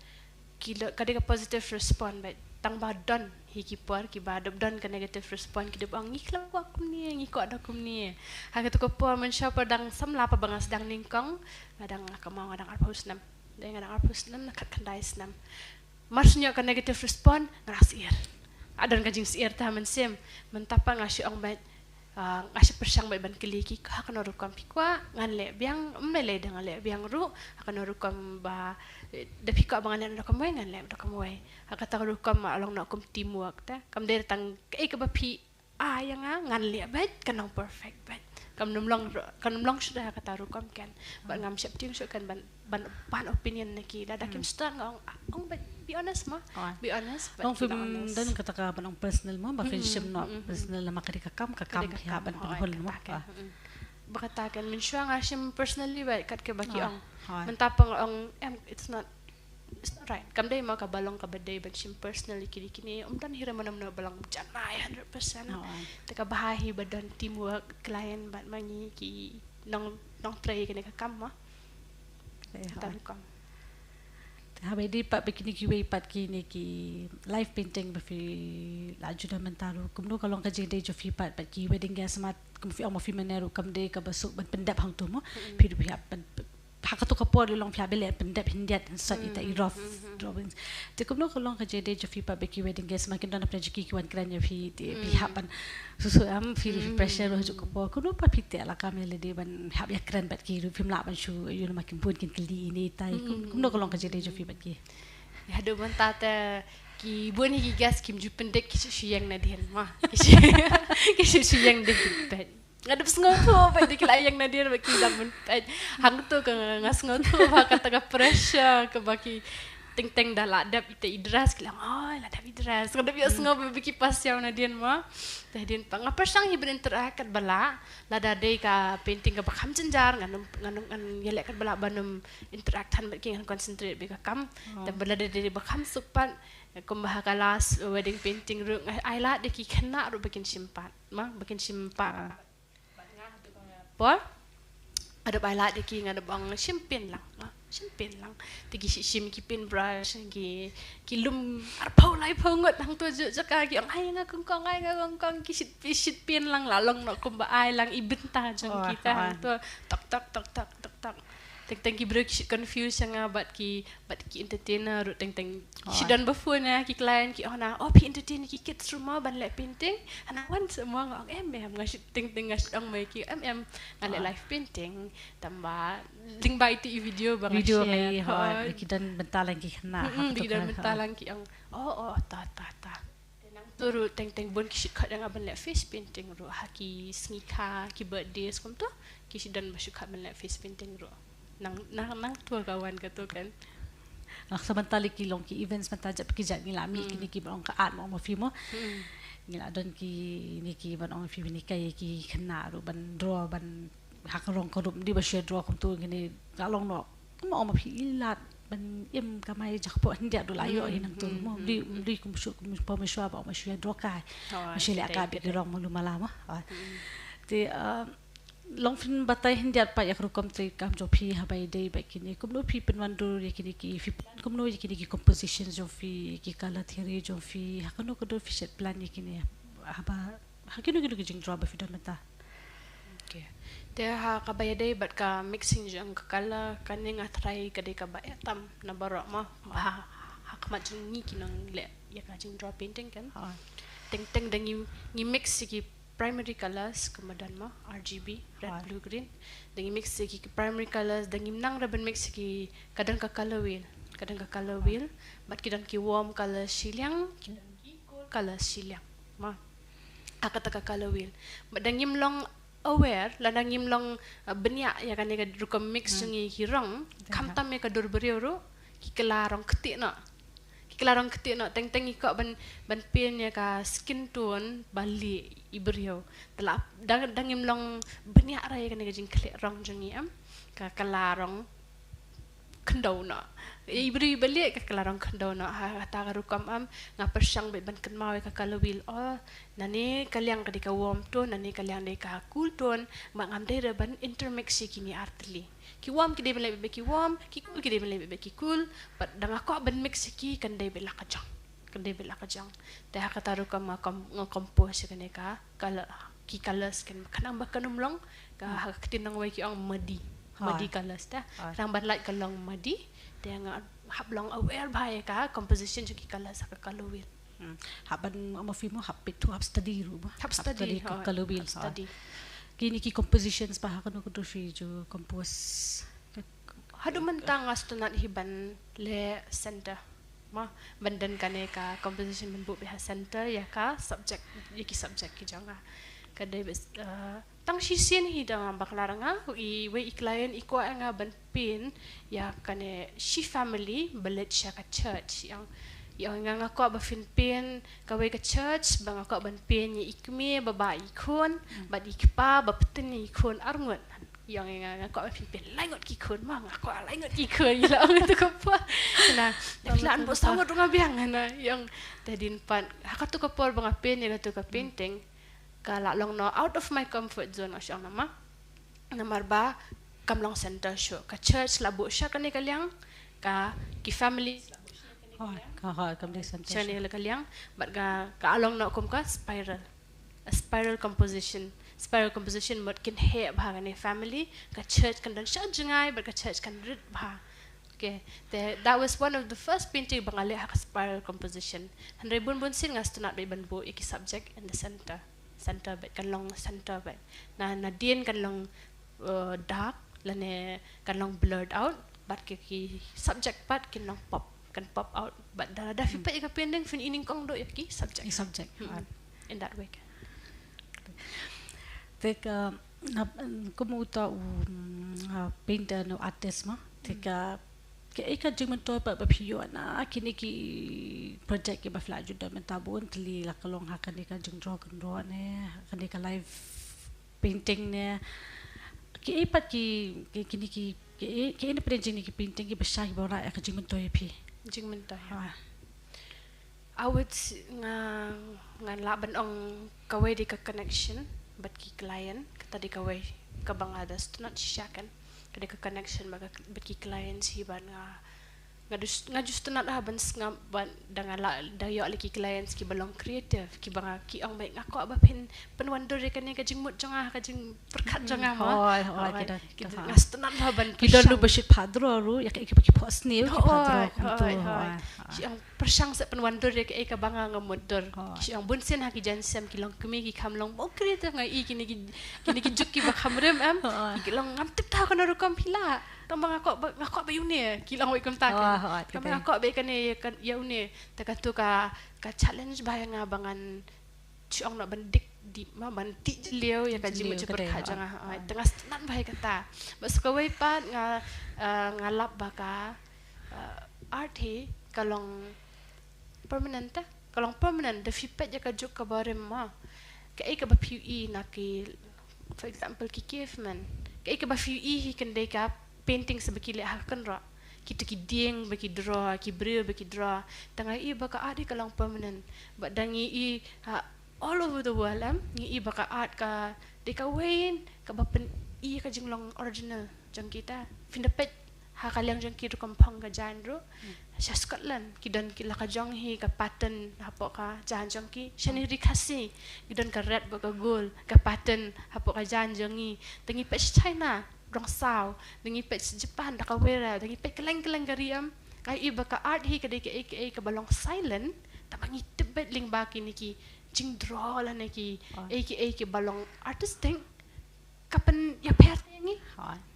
ki lo, ka dei ka positive response bad tang ba don hi ki por kiba dep don ka negative response, ki dep ong ngi khlem kwah kumne, ngi kwah da kumne. Ha kato ka por mynshuwa por dang samla pa ba nga sdang nyngkong, nga dang, nga kynmaw nga dang arphew snem. Dei nga dang arphew snem, na khatkhyndai snem. Mar shu ïoh ka negative response, nga dang syier. Nga don ka jingsyier te ha mynsiem. Mynta pat nga shu ong beit, ah, nga shu pyrshang beit ban kylli ki, ha kano rukom phi kwah ngan leh biang, ym lei lei da nga leh biang ruh, ha kano rukom ba, eh, da phi kwah ba ngan leh da kumwei ngan leh da kumwei. Ha kata ka rukom ka long noh kum teamwork te. Kam dei tang kaei kaba phi ai ïa nga ngan leh beit, kan long perfect beit. Kam nym long, kan nym long shuh da ha kata rukom kan. Bad ngam sheptieng shuh kan ban, ban pan opinion na ki. Lada kim start nga ong, ah, ong beit, be honest mo. Be honest, bad keep honest. Don kata ka ban ong personal mo, ba phin shim noh personal, namar ka dei ka kam, ka kam phi hap ban pynhun mo. Ba kata kan mynshuwa nga shim personally beit kat kaba ki ong. Mynta pat nga ong, em, it's not It's not right. Kam dei mo kaba long kaba dei ban shim personally kine kine. Ym don hi ruh mano mano ba long janai hundred percent. Te kaba bha hi ba don teamwork, client bad ma ngi ki nong, nongtrei kane ka kam mo. Te haba ïadei pat ba kine kiwei pat kine ki live painting ba phi la ju don mynta ruh, kumno ka long ka jingïadei jong phi pat bad ki wedding guest, ma kum phi ong ma phi mynne ruh kam dei kaba suk ban pyndep hangto mo. Phi ruh phi hap ban ha kato ka por, long phi hap ban leh pyndep khyndiat, sot ita i rough drawings. Te kumno ka long ka jingïadei jong phi pat bad ki wedding guest, ma kin don hapdeng jong ki ki wan kren ïa phi, te phi hap ban susu em, phi ruh phi pressure ruh ha kato ka por. Kumno pat phi teh lakam ïa lade ban hap ïa kren bad ki ruh, phim lah ban shu, you know, ma kin bun kin kylli ine ita. Kumno ka long ka jingïadei jong phi bad ki? Haduh mynta te ki bun hi ki guest kim ju pyndik ki shu shu ïeng nadien ma. Ki shu, ki shu shu ïeng dien ki peit. Nga dep sngewthuh ba dei ki la ïeng nadien ba ki dang pynpeit. Hangto ka nga, nga sngewthuh ba kata ka pressure kaba ki teng teng da la dep ita i dress ki la ong, "Oi, la dep i dress." Nga dep ïohsngew ba ki pass ïa u nadien ma. Te hadien pat nga pyrshang hi ban interact katba lah. Lada dei ka painting kaba kham jynjar ngan ym, ngan ym, ngan ïaleh katba lah ban ym interact than bad ki, ngan concentrate bad ka kam. Te ba lada dei ba kham suk pat kumba ha ka last wedding painting ruh nga ai lad da ki khynnah ruh ba kin shim pat. Ma, ba kin shim pat. Por? Nga dep ai lad da ki, nga dep ong shim paint lang. Ma, shim paint lang. Te ki shim, shim ki paint brush, ki, ki lum arphew laiphew ngut hangto juh jaka ki ong, "Ai nga kongkong, ai nga kongkong," ki shit, ki shit paint lang, la long noh kumba ai lang i bynta jong kita hangto. Tok tok tok tok tok tok. Teng teng ki briew ki shit confuse ïa nga bad ki, bad ki entertainer ruh teng teng. Ki shit don ba phone ïa ki client ki ong na, "Oh, phi entertain ki kids ruh mo ban leh painting?" Hana wan sa mo, nga ong, "Em em." Nga shit teng teng nga shit ong mai ki, "Em em, nga leh live painting." Tang ba ding ba ita i video ba nga share. Ki don bynta lang ki khynnah. Ki don bynta lang ki ong, "Oh oh, ta ta ta." Te nangto ruh teng teng bun ki shit khot ïa nga ban leh face painting ruh ha ki sngi kha, ki birthdays kumto. Ki shit don ba shu khot ban leh face painting ruh. Nang, nang, nangto ka wan kato kan. Nga sa mynta lei ki long ki events mynta jait ki jait ngi la mih kine ki ban ong ka art ma ong ma phi mo. Ngi la don kine ki ban ong ma phi, kine ki khynnah ruh ban draw ban ha ka rong ka rup, ym dei ba shu draw kumto, kine ka long noh. Kum ong ma phi, i lad ban im kamai, jakhpoh hyndiat ruh la ïoh hi nangto mo. Ym dei, ym dei kum shu, kum pom shuwa ba ong ma shu draw kai. Ma shu leh ka bit ki rong malu mala mo. Te, ah, long phin batai hyndiat pat ïa ka rukom treikam jong phi haba ïadei bad kine, kumno phi pynwandur ïa kine ki, phi plan kumno ïa kine ki composition jong phi, ki color theory jong phi, ha kano ka dur phi set plan ïa kine, haba ha kino kino ki jingdraw ba phi don mynta? Okay. Te ha kaba ïadei bad ka mixing jong ka color, kane nga tharai ka dei kaba eh tam na baroh mo. Ha, ha khmat jong ngi ki nongleh ïa ka jingdraw painting kan. Teng teng da ngi, ngi mix ïa ki primary colors, ka madan mo, R G B, red, blue, green. Da ngi mix ïa ki primary colors, da ngim nang ruh ban mix ïa ki, ka don ka color wheel. Ka don ka color wheel, bad ki don ki warm colors shiliang, ki don ki cool colors shiliang. Ma. Ha kata ka color wheel. Bad da ngim long aware, lada ngim long, uh, bniah ïa kane ka rukom mix jong ngi ki rong, khamtam ïa ka dur briew ruh, ki kylla rong ktieh noh. Ki kylla rong ktieh noh, teng teng i kwah ban, ban paint ïa ka skin tone ba lieh i briew. Te lada, da ngim long bniah ruh ïa kane ka jingkhleh rong jong ngi em. Ka kylla rong khyndew noh. I briew ba lieh ka kylla rong khyndew noh. Ha, ha kata ka rukom em, nga pyrshang beit ban kynmaw ïa ka color wheel. Oh, nane ka liang ka dei ka warm tone, nane ka liang dei ka cool tone, bad ngam dei ruh ban intermix ïa kine artylli. Ki warm ki dei ban leh beit bad ki warm, ki cool ki dei ban leh beit bad ki cool, bad da nga kwah ban mix ïa ki kan dei beit la ka jong. Kan dei beit la ka jong. Te ha kata rukom nga kom-, nga compose ïa kane ka color, ki colors kan, khnang ba kan ym long ka, ha ka ktien nongwei ki ong muddy. Muddy colors te. Khnang ban lait ka long muddy. Te nga hap long aware bha ïa ka composition jong ki colors ha ka color wheel. Hmm. Hap ban, ma phi mo, hap peit thuh, hap study ruh mo. Hap study, ka color wheel. Hap study. Kine ki compositions ba ha kano ka dur phi ju compose? Haduh mynta nga sngewtynnat hi ban leh center. Mo, ban don kane ka composition ban buh beit ha center ïa ka subject, ïa ki subject ki jong nga. Ka dei beit, uh, tang shisien hi da nga bakla nga, i wei i client i kwah ïa nga ban paint ïa kane shi family ba leit sha ka church. I ong, i ong ïa nga, nga kwah ba phin paint kawei ka church, ba nga kwah ban paint ïa i kmie ba bah ïa i khun, bad i kpa ba bteng ïa i khun arngut. I ong ïa nga, nga kwah ba phin paint lai ngut ki khun mo, nga kwah lai ngut ki khun, i la ong kato ka por. Na, da phi lah ban buh saw ngut ruh nga biang, na, i ong. Te hadien pat, ha kato ka por ba nga paint ïa kato ka painting, ka la long noh out of my comfort zone, nga shu ong namar. Namar ba kam long center shuh. Ka church la buh sha kane ka liang, ka ki family, oh, ka, ha, kam dei center sha kane ka liang, bad ka, ka long noh kum ka spiral. A spiral composition. Spiral composition mut kin heh bha kane family, ka church kan don sha jngai, bad ka church kan rit bha. Okay, te, that was one of the first painting ba nga leh ha ka spiral composition. Hynrei bun bun sien nga sngewtynnat beit ban buh ïa ki subject in the center. Center beit, kan long center beit. Na, nadien kan long, uh, dark, lane kan long blurred out, bad ki, ki subject pat kin long pop. kan pop out, but da da phi peit ïa ka painting phin i nyngkong duh ïa ki subject. Ki subject. Hmm. In that way. Te ka, na, kum uta u, mm, ah, painter ne artist ma. Te ka, kaei ka jingmyntoi pat ba phi ïoh na kine ki project kiba phi la ju don mynta bun tylli, la ka long ha kane ka jingdro kynroh ne, ha kane ka live painting ne. Kaei pat ki, ki, kine ki, kaei, kaei na pdeng jong kine ki painting kiba shai kiba wanrah ïa ka jingmyntoi ïa phi? Jingmyntoi. Ha. I would s-, nga, ngan lah ban ong kawei dei ka connection bad ki client, kata dei kawei kaba nga da sngewtynnat shisha kan. Ka dei ka connection bad ka, bad ki clients hi bad nga, nga dus, nga ju sngewtynnat ha ban sngap bad da nga lah da ïoh lei ki clients kiba long creative, kiba nga ki ong beit nga kwah ba phin pynwandur ïa kane ka jingmut jong nga, ka jingpyrkhat jong nga ma. Hooid, hooid, hooid. Ki don, ki don. Nga sngewtynnat ha ban pyrshang. Ki don ruh ba shu phah draw ruh ïa kaei kaba ki phohsniew, ki phah draw kumto. Hooid, hooid. Ki ong pyrshang sa pynwandur ïa kaei kaba nga nga mutdur. Hooid. Ki ong bunsien ha ki jaiñsem ki longkmie ki kham long, oh, creative, nga i kine ki, kine ki juk kiba kham rim em. Hooid. Ki long ngam tip ta kano rukom phi lah. Tang ba nga kwah ba, nga kwah ba ïa une, ki long wei kumta kan. Hooid, hooid. Tang ba nga kwah ba ïa kane, ïa kan, ïa une. Te kato ka, ka challenge ba ïa nga ba ngan shu ong noh ban dik deep ma, ban tih jylliew ïa ka jingmut jingpyrkhat jong nga. Hooid. Te nga sngewtynnat ba ïa kata. Bad sa kawei pat nga, eh, nga lap ba ka, eh, art hi ka long permanent te. Ka long permanent, da phi peit ïa ka juk kaba rim ma. Kaei kaba phi ïohi na ki, for example, ki caveman. Kaei kaba phi ïohi hi kan dei ka painting sa ba ki leh ha ka kynroh. Kita ki dieng ba ki draw, ki briew ba ki draw. Te nga ïohi ba ka art hi ka long permanent. Bad da ngi ïohi, ha, all over the world em, ngi ïohi ba ka art ka dei kawei kaba pyni ïa ka jinglong original jong kita. Phin da peit ha ka liang jong ki rukom phong ka jaiñ ruh. Sha Scotland ki don ki la ka jong hi ka pattern hapoh ka jaiñ jong ki. Shane ri Khasi ki don ka red bad ka gold ka pattern hapoh ka jaiñ jong ngi. Te ngi peit sha China, Rong Saw, da ngi peit sha Japan, da kawei re, da ngi peit kylleng kylleng ka ri em. Nga ïohi ba ka art hi ka dei kaei kaei kaba long silent, tang ba ngi tip beit lyngba kine ki jingdraw lane kiei kiei kiba long artistic. Ka pynïapher ïa ngi.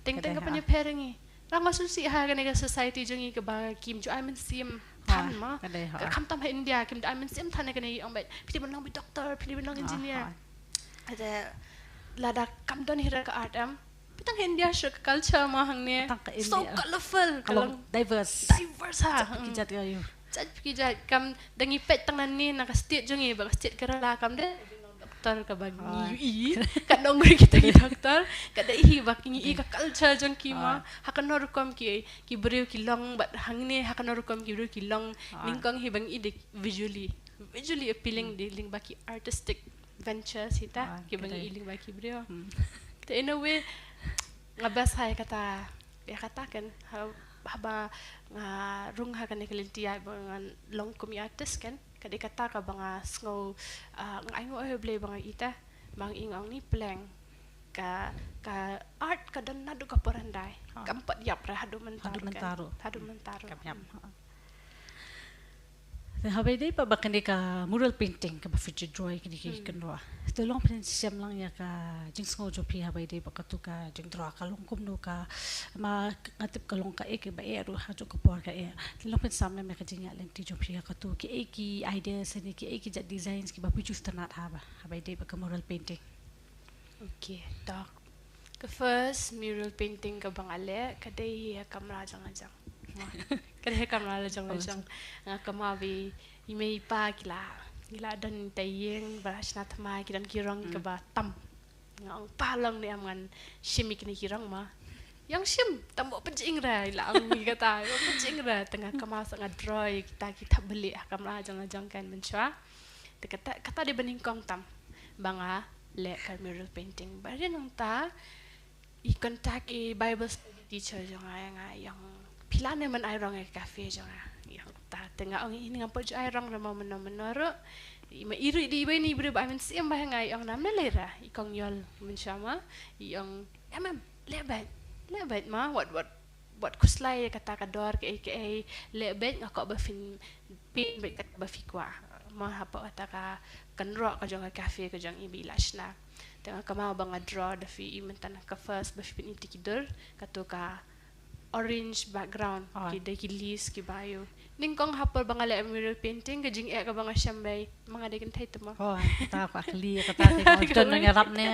Teng teng ka pynïapher ïa ngi. Nga sngewsih ha kane ka society jong ngi kaba kim ju ai mynsiem than ma. Ka dei, ha. Ka khamtam ha India kim ju ai mynsiem than ïa kane, ong beit phi dei ban long beit doctor, phi dei ban long engineer. Te lada kam don hi ruh ka art em, tang ha India shuh ka culture ma hangne. Tang ka India. So colorful, ka long diverse. Diverse ha. Jait ki jait ka ïoh. Jait ki jait, kam da ngi peit tang nangne na ka state jong ngi, ba ka state Kerala kam dei doctor kaba ngi ïohi. Ka nongri kita ki doctor, ka dei hi ba ngi ïohi ka culture jong ki ma. Ha kano rukom ki, ki briew ki long bad hangne ha kano rukom ki briew ki long. Nyngkong hi ba ngi ïohi dei visually, visually appealing dei lyngba ki artistic ventures hi ta, kiba ngi ïohi lyngba ki briew. Te in a way nga best ha ïa kata, ïa kata kan, ha, haba nga rung ha kane ka lynti ïa ba ngan long kum i artist kan, ka dei kata kaba nga sngew, ah, nga ainguh ïa U Blei ba nga ïohi ta, ba nga ïohi nga ong ni pleng. Ka, ka art ka don naduh ka por hyndai. Kam pat ïap re haduh mynta. Haduh mynta ruh. Haduh mynta ruh. Kam ïap. Te haba ïadei pat ba kane ka mural painting kaba phi ju draw ïa kine ki kynroh, te long phin shem lang ïa ka jingsngew jong phi haba ïadei ba katu ka jingdraw ka long kumno, ka ma nga tip ka long kaei kaba eh ruh ha kajuh ka por ka eh. Te long phin sam lem ïa ka jingïaid lynti jong phi ïa katu, kiei ki ideas ne kiei ki jait designs kiba phi ju sngewtynnat haba, haba ïadei ba ka mural painting. Okay, to. Ka first mural painting kaba nga leh ka dei hi ha kamra jong la jong. Ka dei hi ha kamra la jong la jong. Nga kynmaw ba i mei i pa ki la, ki la don ha ïing ba la shna thymmai, ki don ki rong kiba tam. Nga ong pa, long ne em ngan shim ïa kine ki rong ma. Ïa shim, tang ba pynjing re, i la ong ïa kata, ba pynjing re. Te nga kynmaw sa nga draw ïa kita ki thapbalieh ha kamra jong la jong kan mynshuwa. Te kata, kata dei ba nyngkong tam ba nga leh ka mural painting. Bad ïa nangta i contact i Bible study teacher jong nga, ïa nga ong phi lah ne ban ai rong ïa ka cafe jong nga. Ïa nangta te nga ong i, ngam pat ju ai rong re ma mynno mynno ruh. I ma i ruh i dei iwei na i briew ba ai mynsiem bha ïa nga, i ong nam lei lei re, i kong Yol mynshuwa ma, i ong em em, leh beit, leh beit ma, wat wat wat khuslai ïa kata ka dor kaei kaei, leh beit, nga kwah ba phin paint beit kata ba phi kwah. Ma hapoh kata ka kynroh ka jong ka cafe ka jong i ba i la shna. Te nga kynmaw ba nga draw da phi i mynta na ka first ba phi pyni ïa ki dur, kato ka orange background. Hooid. Ki dei ki leaves kiba ïoh. Nyngkong ha por ba nga leh mural painting, ka jingeh kaba nga shem ba ma nga dei kynthei te mo. Hooid, kata ka kali, kata ka don ïarap ne.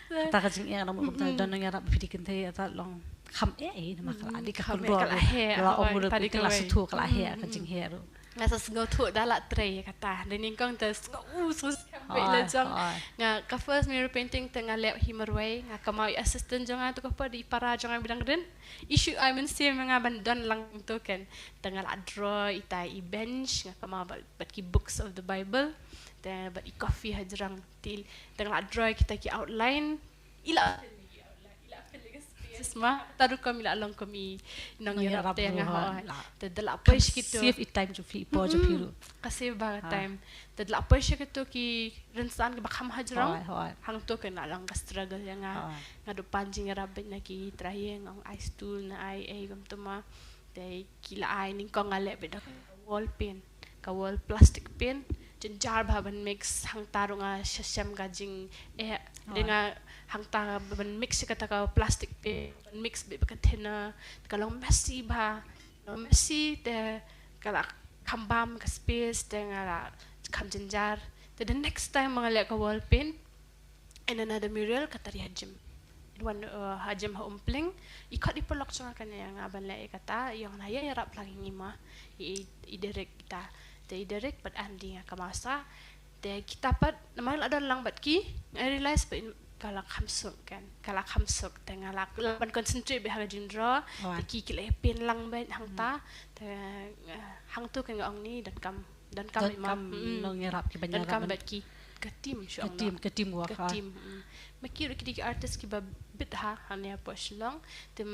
Kata ka jingeh na mo, kata don ïarap phi dei kynthei, kata long kham eh, eh, namar ka la dei ka kynroh, ka la heh, ka la ong mural painting la sngewthuh, ka la heh ka jingeh ruh. Nga sa sngewthuh da la trei kata. Da nyngkong te sngew, u, sngew skhem bha la jong. Nga ka first mural painting te nga leh hi marwei, nga kynmaw i assistant jong nga tu ka por dei i para jong nga ba dang rit. I shu ai mynsiem nga ban don lang tu kan. Te nga la draw ita i bench, nga kynmaw bad, bad ki books of the Bible. Te bad i coffee hajrong til. Te nga la draw kita ki outline. I la Sisma, ta rukom i la long kum i nongïarap te nga, hooid. Te da la poi sha kito. Save i time jong phi, i por jong phi ruh. Ka save bha ka time. Te da la poi sha kito ki rynsan kiba kham hajrong. Hooid, hooid. Hangto kan la long ka struggle ïa nga. Hooid. Nga duh pan jingïarap beit na ki trai ïing, ong ai stool ne ai ei kumta ma. Te ki la ai, nyngkong nga leh beit da ka wall paint, ka wall plastic paint. Jynjar bha ban mix, hangta ruh nga shem ka jing, eh, dei nga hangta ban mix kata ka plastic paint, ban mix beit bad ka thinner, ka long messy bha, long messy te ka la kham bam ka space, te nga la kham jynjar. Te the next time ba nga leh ka wall paint, and another mural kata dei ha gym. Wan, uh, ha gym ha Umpling. I khot i paralok jong nga kane ïa nga ban leh ïa kata, i ong na ïa ïarap lang ïa ngi ma. I, i, i Derek kita. Te i Derek bad Andy nga kynmaw sa. Te kita pat namar la don lang bad ki, I realize ba in, ka la kham suk kan. Ka la kham suk te nga la, la ban concentrate beit ha ka jingdraw. Te ki, ki la ïa paint lang beit hangta. Te, uh, hangto kan nga ong ni donkam Donkam, donkam nongïarap kiba ïarap bad ki, ka team shu ong, ka team, ka team work, ka team. Ma ki ruh ki dei ki artist kiba bit ha, hangne hapoh Shillong. Te,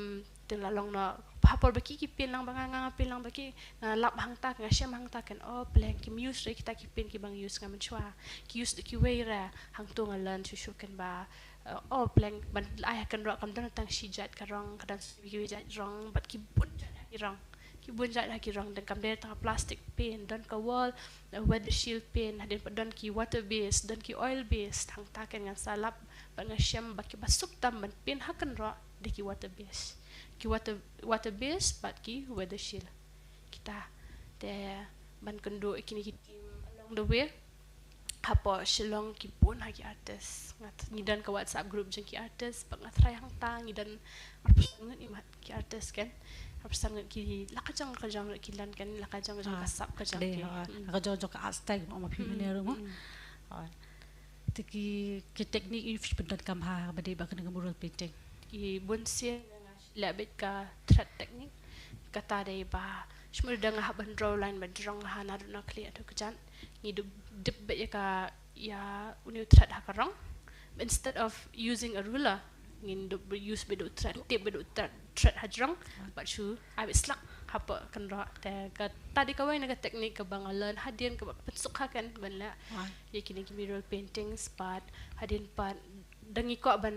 te la long noh ha por ba ki, ki paint lang bad nga, nga, nga paint lang bad ki, nga lap hangta, nga shem hangta kan, oh pleng, kim use re kita ki paint kiba nga use nga mynshuwa. Ki use da kiwei re, hangto nga learn shuh shuh kan ba, uh, oh pleng, ban ai ha kynroh kam don tang shi jait ka rong, ka don shi jait rong, bad ki bun jait ha ki rong. Ki bun jait ha ki rong, donkam dei tang plastic paint, don ka wall, uh, weather shield paint, hadien pat don ki water based, don ki oil based, hangta kan ngan sa lap bad nga shem ba kiba suk tam ban paint ha kynroh dei ki water based. Ki water, water based bad ki weather shield. Kita te ban kynduh ïa kine ki team along the way. Hapoh Shillong ki bun ha ki artist. Nga th-, ngi don ka WhatsApp group jong ki artist, bad nga tharai hangta ngi don arphew san ngut, i mat, ki artist kan. Arphew san ngut ki la ka jong ka jong ki don kan, la ka jong ka jong ka sap ka jong ki. Ka jong jong ka art style ma phi mane ruh mo. Te ki, ki technique i phi pyndonkam ha ba dei ba kane ka mural painting. Ki bun sien leh beit ka thread technique. Kata dei ba shmur da nga hap ban draw line ba jrong ha naduh na khlieh haduh kjat. Ngi dep, dep beit ïa ka, ïa une u thread ha ka rong. Instead of using a ruler, ngin dep use beit u thread, tip beit u thread, thread ha jrong. Bad shu ai beit slak hapoh kynroh. Te kata dei kawei na ka technique kaba nga learn hadien kaba pynsuk ha kan ban leh ïa kine ki mural paintings, bad hadien pat da ngi kwah ban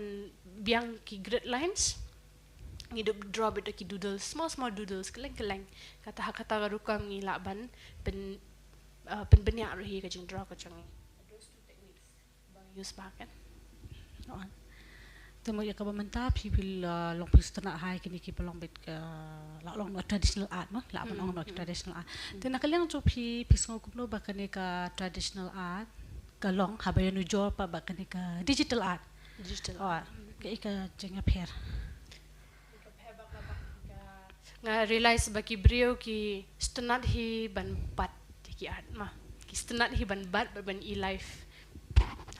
biang ki grid lines. Ngi dep draw beit da ki doodles, small small doodles, kylleng kylleng. Kata ha kata ka rukom ngi lah ban pyn, uh, pynbniah ruh hi ka jingdraw ka jong ngi. Those two techniques ba ngi use bha kan. Te mo ïa kaba mynta phi, phi la long phi sngewtynnat ha kine kiba long beit ka, la long noh traditional art mo, lah ban ong noh traditional art. Te na ka liang jong phi, phi sngew kumno ba kane ka traditional art ka long haba ïanujor pat bad kane ka digital art? Digital art. Kaei ka jingïapher? Nga realize ba ki briew ki sngewtynnat hi ban bat ïa ki art ma. Ki sngewtynnat hi ban bat bad ban i live.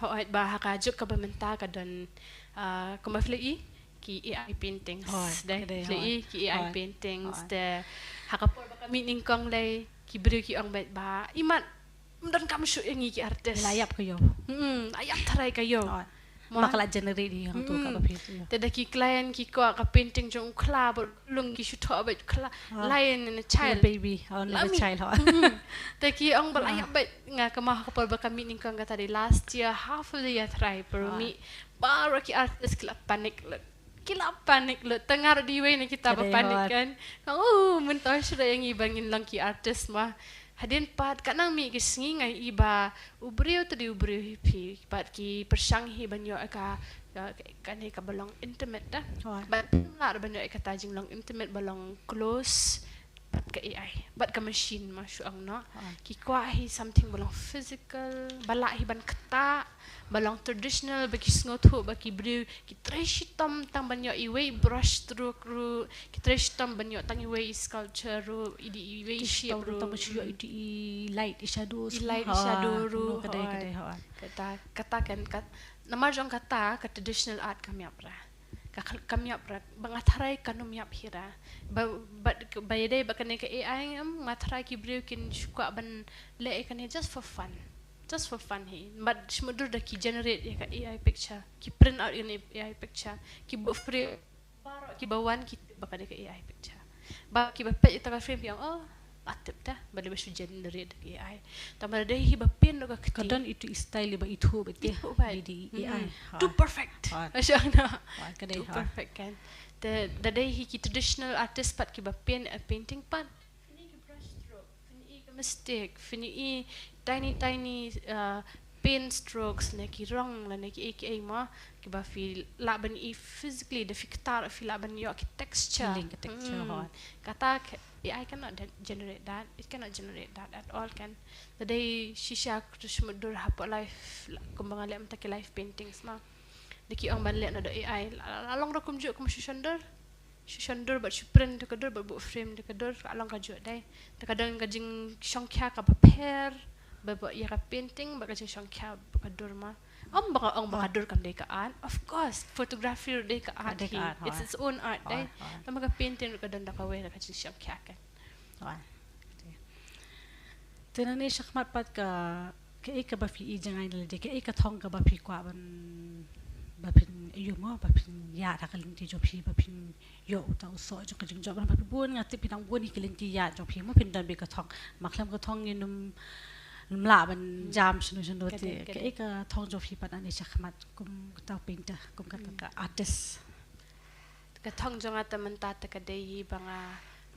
Hooid ba ha ka juk kaba mynta ka don, ah, kumba phi la i ki A I paintings. Dei, phi la i ki A I paintings. Te ha ka por ba ka mih nyngkong lei ki briew ki ong beit ba i mat, ym donkam shuh ïa ngi ki artist. La ïap ka ïew. Hmm, la ïap tharai ka ïew. Ma ka la generate ïa hangto ka, ka phi. Te da ki client ki kwah ka painting jong u khla bad u lung, ki shu thoh beit u khla. Lion and a child. Baby, oh, not a child. Te ki ong ba la ïap beit, nga kynmaw ha ka por ba ka mih nyngkong kata dei last year, half of the year tharai, pero mih baroh ki artist ki la panic lut. Ki la panic lut, tang nga ruh dei wei na kita ba panic kan. Ka, oh, mynta shu da ïa ngi ba ngin long ki artist ma. Hadien pat ka nang mih ki sngi nga i ba u briew te dei u briew hi phi, pat ki pyrshang hi ban ïoh ka, ka, kane kaba long intimate da. Hooid. Bad pynlong ruh ban ïoh ïa kata jinglong intimate ba long close bad ka A I, bad ka machine ma shu ong noh. Hooid. Ki kwah hi something ba long physical, ba lah hi ban ktah, ba long traditional, ba ki sngewthuh ba ki briew ki trei shitom tang ban ïoh iwei brush stroke ruh, ki trei shitom ban ïoh tang iwei sculpture ruh, i di iwei shape ruh. Tang ban shu ïoh i di i light i shadow. I light i shadow ruh. Ka dei, ka dei, hooid. Kata, kata kan, kat-, namar jong kata ka traditional art kam ïap ruh. Ka, kam ïap ruh, ba nga tharai kan ym ïap hi ruh. Ba, ba, ba ïadei ba kane ka A I, em, nga tharai ki briew kin shu kwah ban leh ïa kane just for fun. Just for fun hi. Bad shu mutdur da ki generate ïa ka A I picture. Ki print out ïa ka A I picture. Ki buh frame. Baroh kiba wan ki tip ba ka dei ka A I picture. Ba kiba peit ïa ka frame ki ong, oh, nga tip te, ba dei ba shu generate da ka A I. Tangba da dei hi ba paint da ka kti. Ka don itu i style ba ithuh beit. Ithuh beit. Di, di A I. Hmm. Hooid. Too perfect. Hooid. Shu ong noh. Hooid, ka dei, hooid. Too perfect kan. Te da dei hi ki traditional artist pat kiba paint a painting pat. Phin i ki brush stroke, phin i ki mistake, phin i tiny, tiny, uh, paint strokes, ne ki rong, lane ki ei ki ei mo, kiba phi lah ban i physically, da phi ktah, phi lah ban ïoh ki texture. Feeling ka texture, hmm, hooid. Kata ka, A I cannot de-, generate that. It cannot generate that at all, kan. Da dei shisha ka shu mutdur hapoh live, la-, kumba nga leh mynta ki live paintings mo. Da ki ong ban leh noh da A I, la, la, la long ruh kumjuh kum shu shon dur. Shu shon dur bad shu print da ka dur bad buh frame da ka dur, ka long kajuh dei. Te ka don ka jingshongkhia kaba pher, ba, ba ïa ka painting, bad ka jingshongkhia ba ka dur mo. Ym ba nga ong ba ka dur kam dei ka art. Of course, photography ruh dei ka art hi. Ka dei ka art, hooid. It's its own art dei. Hooid, hooid. Tangba ka painting ruh ka don da kawei da ka jingshongkhia kan. Hooid. Te nangne shakhmat pat ka, kaei kaba phi i jngai na lade, kaei ka thong kaba phi kwah ban, ba phin ïoh mo, ba phin ïaid ha ka lynti jong phi, ba phin ïoh uta u soh jong ka jingjop, ba phi bun, nga tip phi dang bun hi ki lynti ïaid jong phi mo, phin don beit ka thong. Ma khlem ka thong ngin ym, ym lah ban jam shano shano. Ka dei, te ka dei. Kaei ka thong jong phi pat nangne shakhmat kum kata painter, kum kata ka artist? Ka thong jong nga te mynta te ka dei hi ba nga,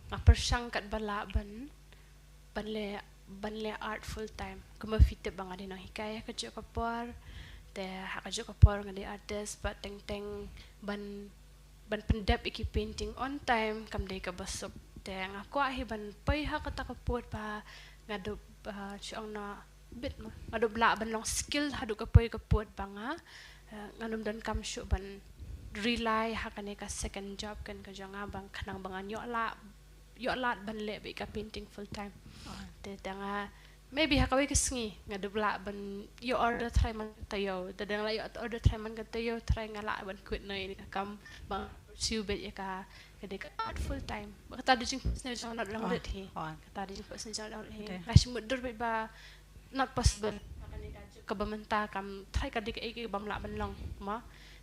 nga pyrshang katba lah ban, ban leh, ban leh art full time. Kumba phi tip ba nga dei nonghikai ha kajuh ka por. Te ha kajuh ka por nga dei artist, bad teng teng ban, ban pyndep ïa ki painting on time kam dei kaba suk. Te nga kwah hi ban poi ha kata ka pud ba nga dup, ah, shu ong noh, bit mo, nga dup lah ban long skill haduh ka poi ka pud ba nga, eh, ngan ym donkam shuh ban rely ha kane ka second job kan ka jong nga, ba khnang ba ngan ïoh lah, ïoh lad ban leh beit ka painting full time. Te, te nga, maybe ha kawei ka sngi nga dup lah ban ïoh order trai man ka taïew, te dang lah ïoh order trai man ka taïew, trai nga lah ban quit noh ïa ka kam, ba pursue beit ïa ka, ka dei ka art full time. Ba kata dei jingphohsniew jong nga, not long rit hi. Kata dei jingphohsniew jong nga, not long rit hi. Nga shu mutdur beit ba not possible. Kaba mynta kam trai ka dei kaei kaba ym lah ban long mo.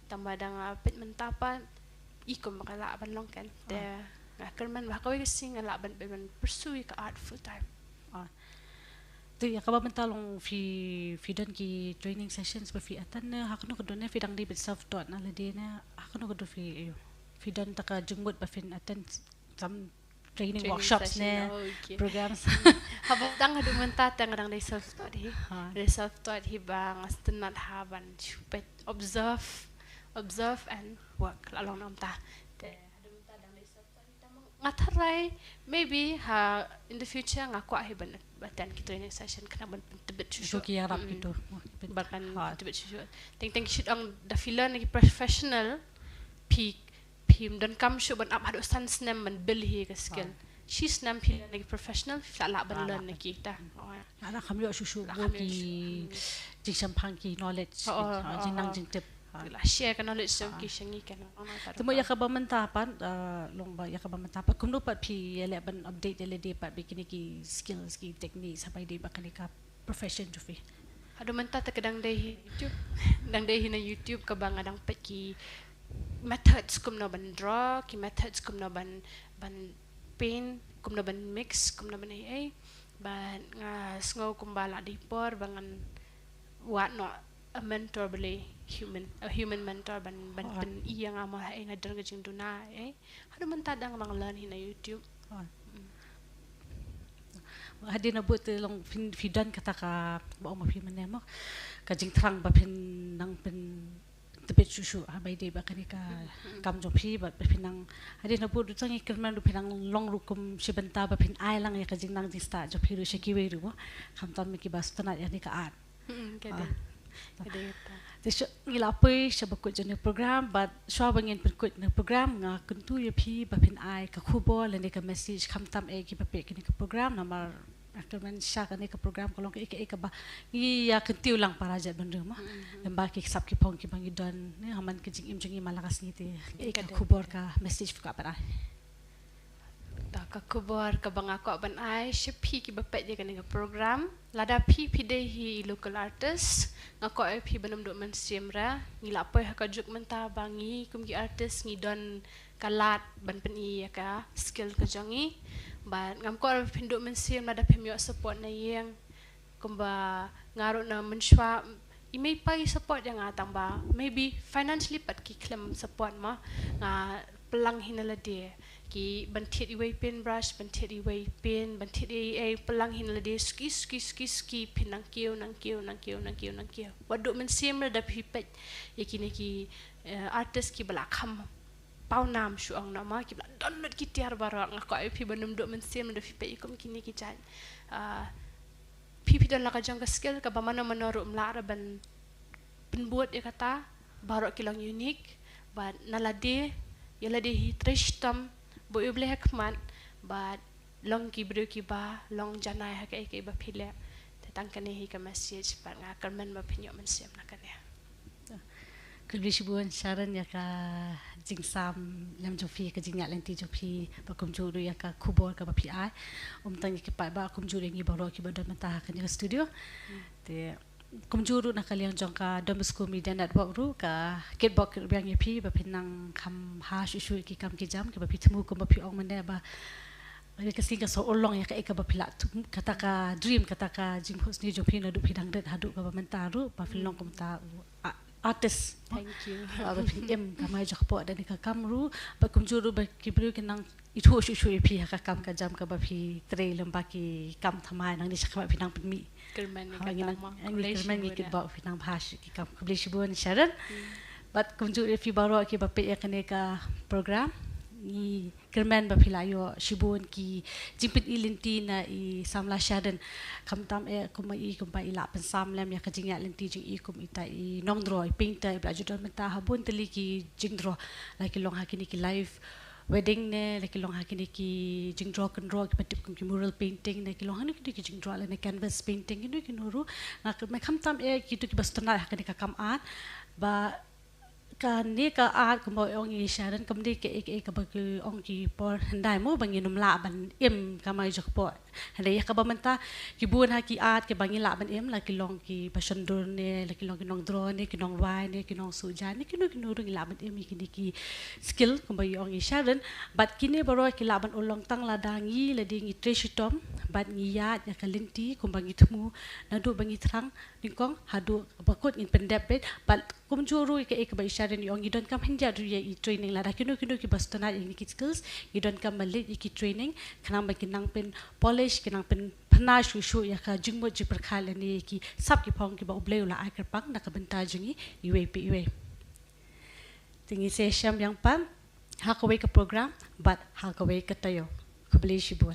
Tangba da nga peit mynta pat i kum ba ka lah ban long kan. Te nga kyrmen ba ha kawei ka sngi ngan lah ban, ban pursue ïa ka art full time. Te ïa kaba mynta long phi, phi don ki training sessions ba phi attend ne, ha kano ka don ne, phi dang dei beit self taught na lade ne, ha kano ka don phi, phi don ta ka jingmut ba phin attend some training workshops ne, programs? Haba dang haduh mynta te nga dang dei self taught hi. Dei self taught hi ba nga sngewtynnat ha ban shu peit, observe, observe and work, la long na mynta. Te haduh mynta dang dei self taught hi, tang nga tharai maybe ha in the future nga kwah hi ban attend ki training session khnang ban pyntbit shuh shuh. Ki ïarap kito. Ban pyntbit shuh shuh. Teng teng ki shu ong da phi learn na ki professional, phi phim donkam shuh ban ap haduh san snem ban build hi ka skill. Shi snem phi learn na ki professional, phi lah ban learn na kita. Lah kham ïoh shuh shuh, lah kham ïoh shuh ki jingshemphang, ki knowledge, jingnang jingtip. Lah share ka knowledge jong ki sha ngi kan. Te mo ïa kaba mynta pat, long ba ïa kaba mynta pat kumno pat phi ïaleh ban update ïa lade pat bad kine ki skills, ki techniques, haba ïadei bad kane ka profession jong phi? Haduh mynta te ka dang dei hi YouTube. Dang dei hi na YouTube kaba nga dang peit ki methods kumno ban draw, ki methods kumno ban, ban paint, kumno ban mix, kumno ban ei ei. Bad nga sngew kumba la dei por ba ngan wad noh a mentor, balei human, a human mentor ban, ban pyni ïa nga mo ha ei nga don ka jingduna ei. Haduh mynta dang, dang learn hi na YouTube. Hadien ba te long phi, phi don kata ka, ba ong ma phi mynne mo, ka jingthrang ba phin nang pyn, tbit shuh shuh ha ba ïadei bad kane ka kam jong phi, bad ba phin nang, hadien naba ruh tang ngi kyrmen ruh phin nang long ruh kum shi bynta ba phin ai lang ïa ka jingnang jingstad jong phi ruh sha kiwei ruh mo. Khamtam ïa kiba sngewtynnat ïa kane ka art. Hmm, ka dei. Ah. Ka dei kata. Te shu, ngi la poi sha ba kut jong kane ka program, bad shuwa ba ngin pynkut kane ka program, nga kyntu ïa phi ba phin ai ka khubor lane ka message khamtam eh ïa kiba peit kane ka program, namar nga kyrmen sha kane ka program ka long kaei kaei kaba ngi ïa kyntiew lang para jaitbynriew mo. Hmm, hmm. Lem bad ki sap ki phong kiba ngi don, ne, ha man ka jingim jong ngi man la ka sngi te. Kaei ka khubor, ka message phi kwah ban ai? Ta ka khubor kaba nga kwah ban ai sha phi kiba peit ïa kane ka program. Lada phi phi dei hi i local artist, nga kwah ïa phi ban ym duh mynsiem re. Ngi la poi ha ka juk mynta ba ngi kum ki artist ngi don ka lad ban pyni ïa ka skill ka jong ngi. Bad ngam kwah ba phin duh mynsiem lada phim ïoh support na ïing. Kumba nga ruh na mynshuwa i mei i pa i support ïa nga tang ba maybe financially pat ki khlem support mo. Nga pynlang hi na lade ki ban thied iwei i paint brush, ban thied iwei i paint, ban thied ei ei, pynlang hi na lade suki suki suki suki, phin nang kiew nang kiew nang kiew nang kiew nang kiew. Wat duh mynsiem lada phi peit ïa kine ki, eh, artist kiba la kham pawnam shu ong namar kiba la don lut ki tiar baroh. Nga kwah ïa phi ban ym duh mynsiem lada phi peit ïa kum kine ki jait, ah, phi phi don la ka jong ka skill kaba mano mano ruh ym lah re ban pynbud ïa kata. Baroh ki long unique. Bad na lade ïa lade hi trei shitom, buh ïa U Blei ha khmat, bad long ki briew kiba long janai ha kaei kaei ba phi leh. Te tang kane hi ka message bad nga kyrmen ba phin ïoh mynsiem na kane. Khublei shibun Sharon ïa ka jingsam lem jong phi, ka jingïaid lynti jong phi, bad kumjuh ruh ïa ka khubor kaba phi ai. Ym tang ïa ki paidbah, kumjuh ruh ïa ngi baroh kiba don mynta ha kane ka studio. Hmm. Te kumjuh ruh na ka liang jong ka Don Bosco Media Network ruh, ka kitbok kitbiang ïa phi ba phin nang kham bha shuh shuh ïa ki kam ki jam kiba phi thmu kumba phi ong mynne ba ïa ka sngi ka shu urlong ïa kaei kaba phi la thmu, kata ka dream, kata ka jingphohsniew jong phi naduh phi dang rit haduh kaba mynta ruh ba phin long kumta u a-, artist. Thank you. Ba, ba phin im kamai jokpoh da kane ka kam ruh, bad kumjuh ruh ba ki briew kin nang ithuh shuh shuh ïa phi ha ka kam ka jam kaba phi trei lem bad ki kam thymmai nangne shakhmat phi nang pynmih. Kyrmen ïa kata ma. Khublei shibun. Ngi kitbok phi nang bha shuh ki kam. Khublei shibun Sharon. Hmm. Bad kumjuh ïa phi baroh kiba peit ïa kane ka program. Ngi kyrmen ba phi la ïoh shibun ki jingpyni lynti na i samla Sharon. Khamtam eh kum i, kumba i la pynsam lem ïa ka jingïaid lynti jong i kum ita i nongdro, i painter, i ba la ju don mynta ha bun tylli ki jingdro. La ki long ha kine ki live wedding ne, la ki long ha kine ki jingdro kynroh kiba tip kum ki mural painting ne, ki long ha kine ki jingdro lane canvas painting, kino kino ruh. Nga kyrmen khamtam eh kito kiba sngewtynnat ha kane ka kam art. Ba kane ka art kumba ong i Sharon kam dei kaei kaei kaba ki ong ki por hyndai mo ba ngin ym lah ban im kamai jokpoh. Hynrei ïa kaba mynta ki bun ha ki art kiba ngi lah ban im, la ki long kiba shon dur ne, la ki long ki nongdro ne, ki nongrwai ne, ki nongsuh jaiñ ne, kino kino ruh ngi lah ban im ïa kine ki skill kumba i ong i Sharon. Bad kine baroh ki lah ban urlong tang lada ngi, lada ngi trei shitom bad ngi ïaid ïa ka lynti kumba ngi thmu naduh ba ngi thrang nyngkong haduh ba kut ngin pyndep beit. Bad kumjuh ruh ïa kaei kaba i Sharon i ong, ngi donkam hynrei ruh ïa i training, lada kino kino kiba sngewtynnat ïa kine ki skills, ngi donkam ban leit ïa ki training khnang ba kin nang pynpolish, kin nang pynphyrnai shuh shuh ïa ka jingmut jingpyrkhat lane ïa ki sap ki phong kiba U Blei u la ai kyrpang na ka bynta jong ngi iwei pa iwei. Te ngin sa ïashem biang pat ha kawei ka program bad ha kawei ka taïew. Khublei shibun.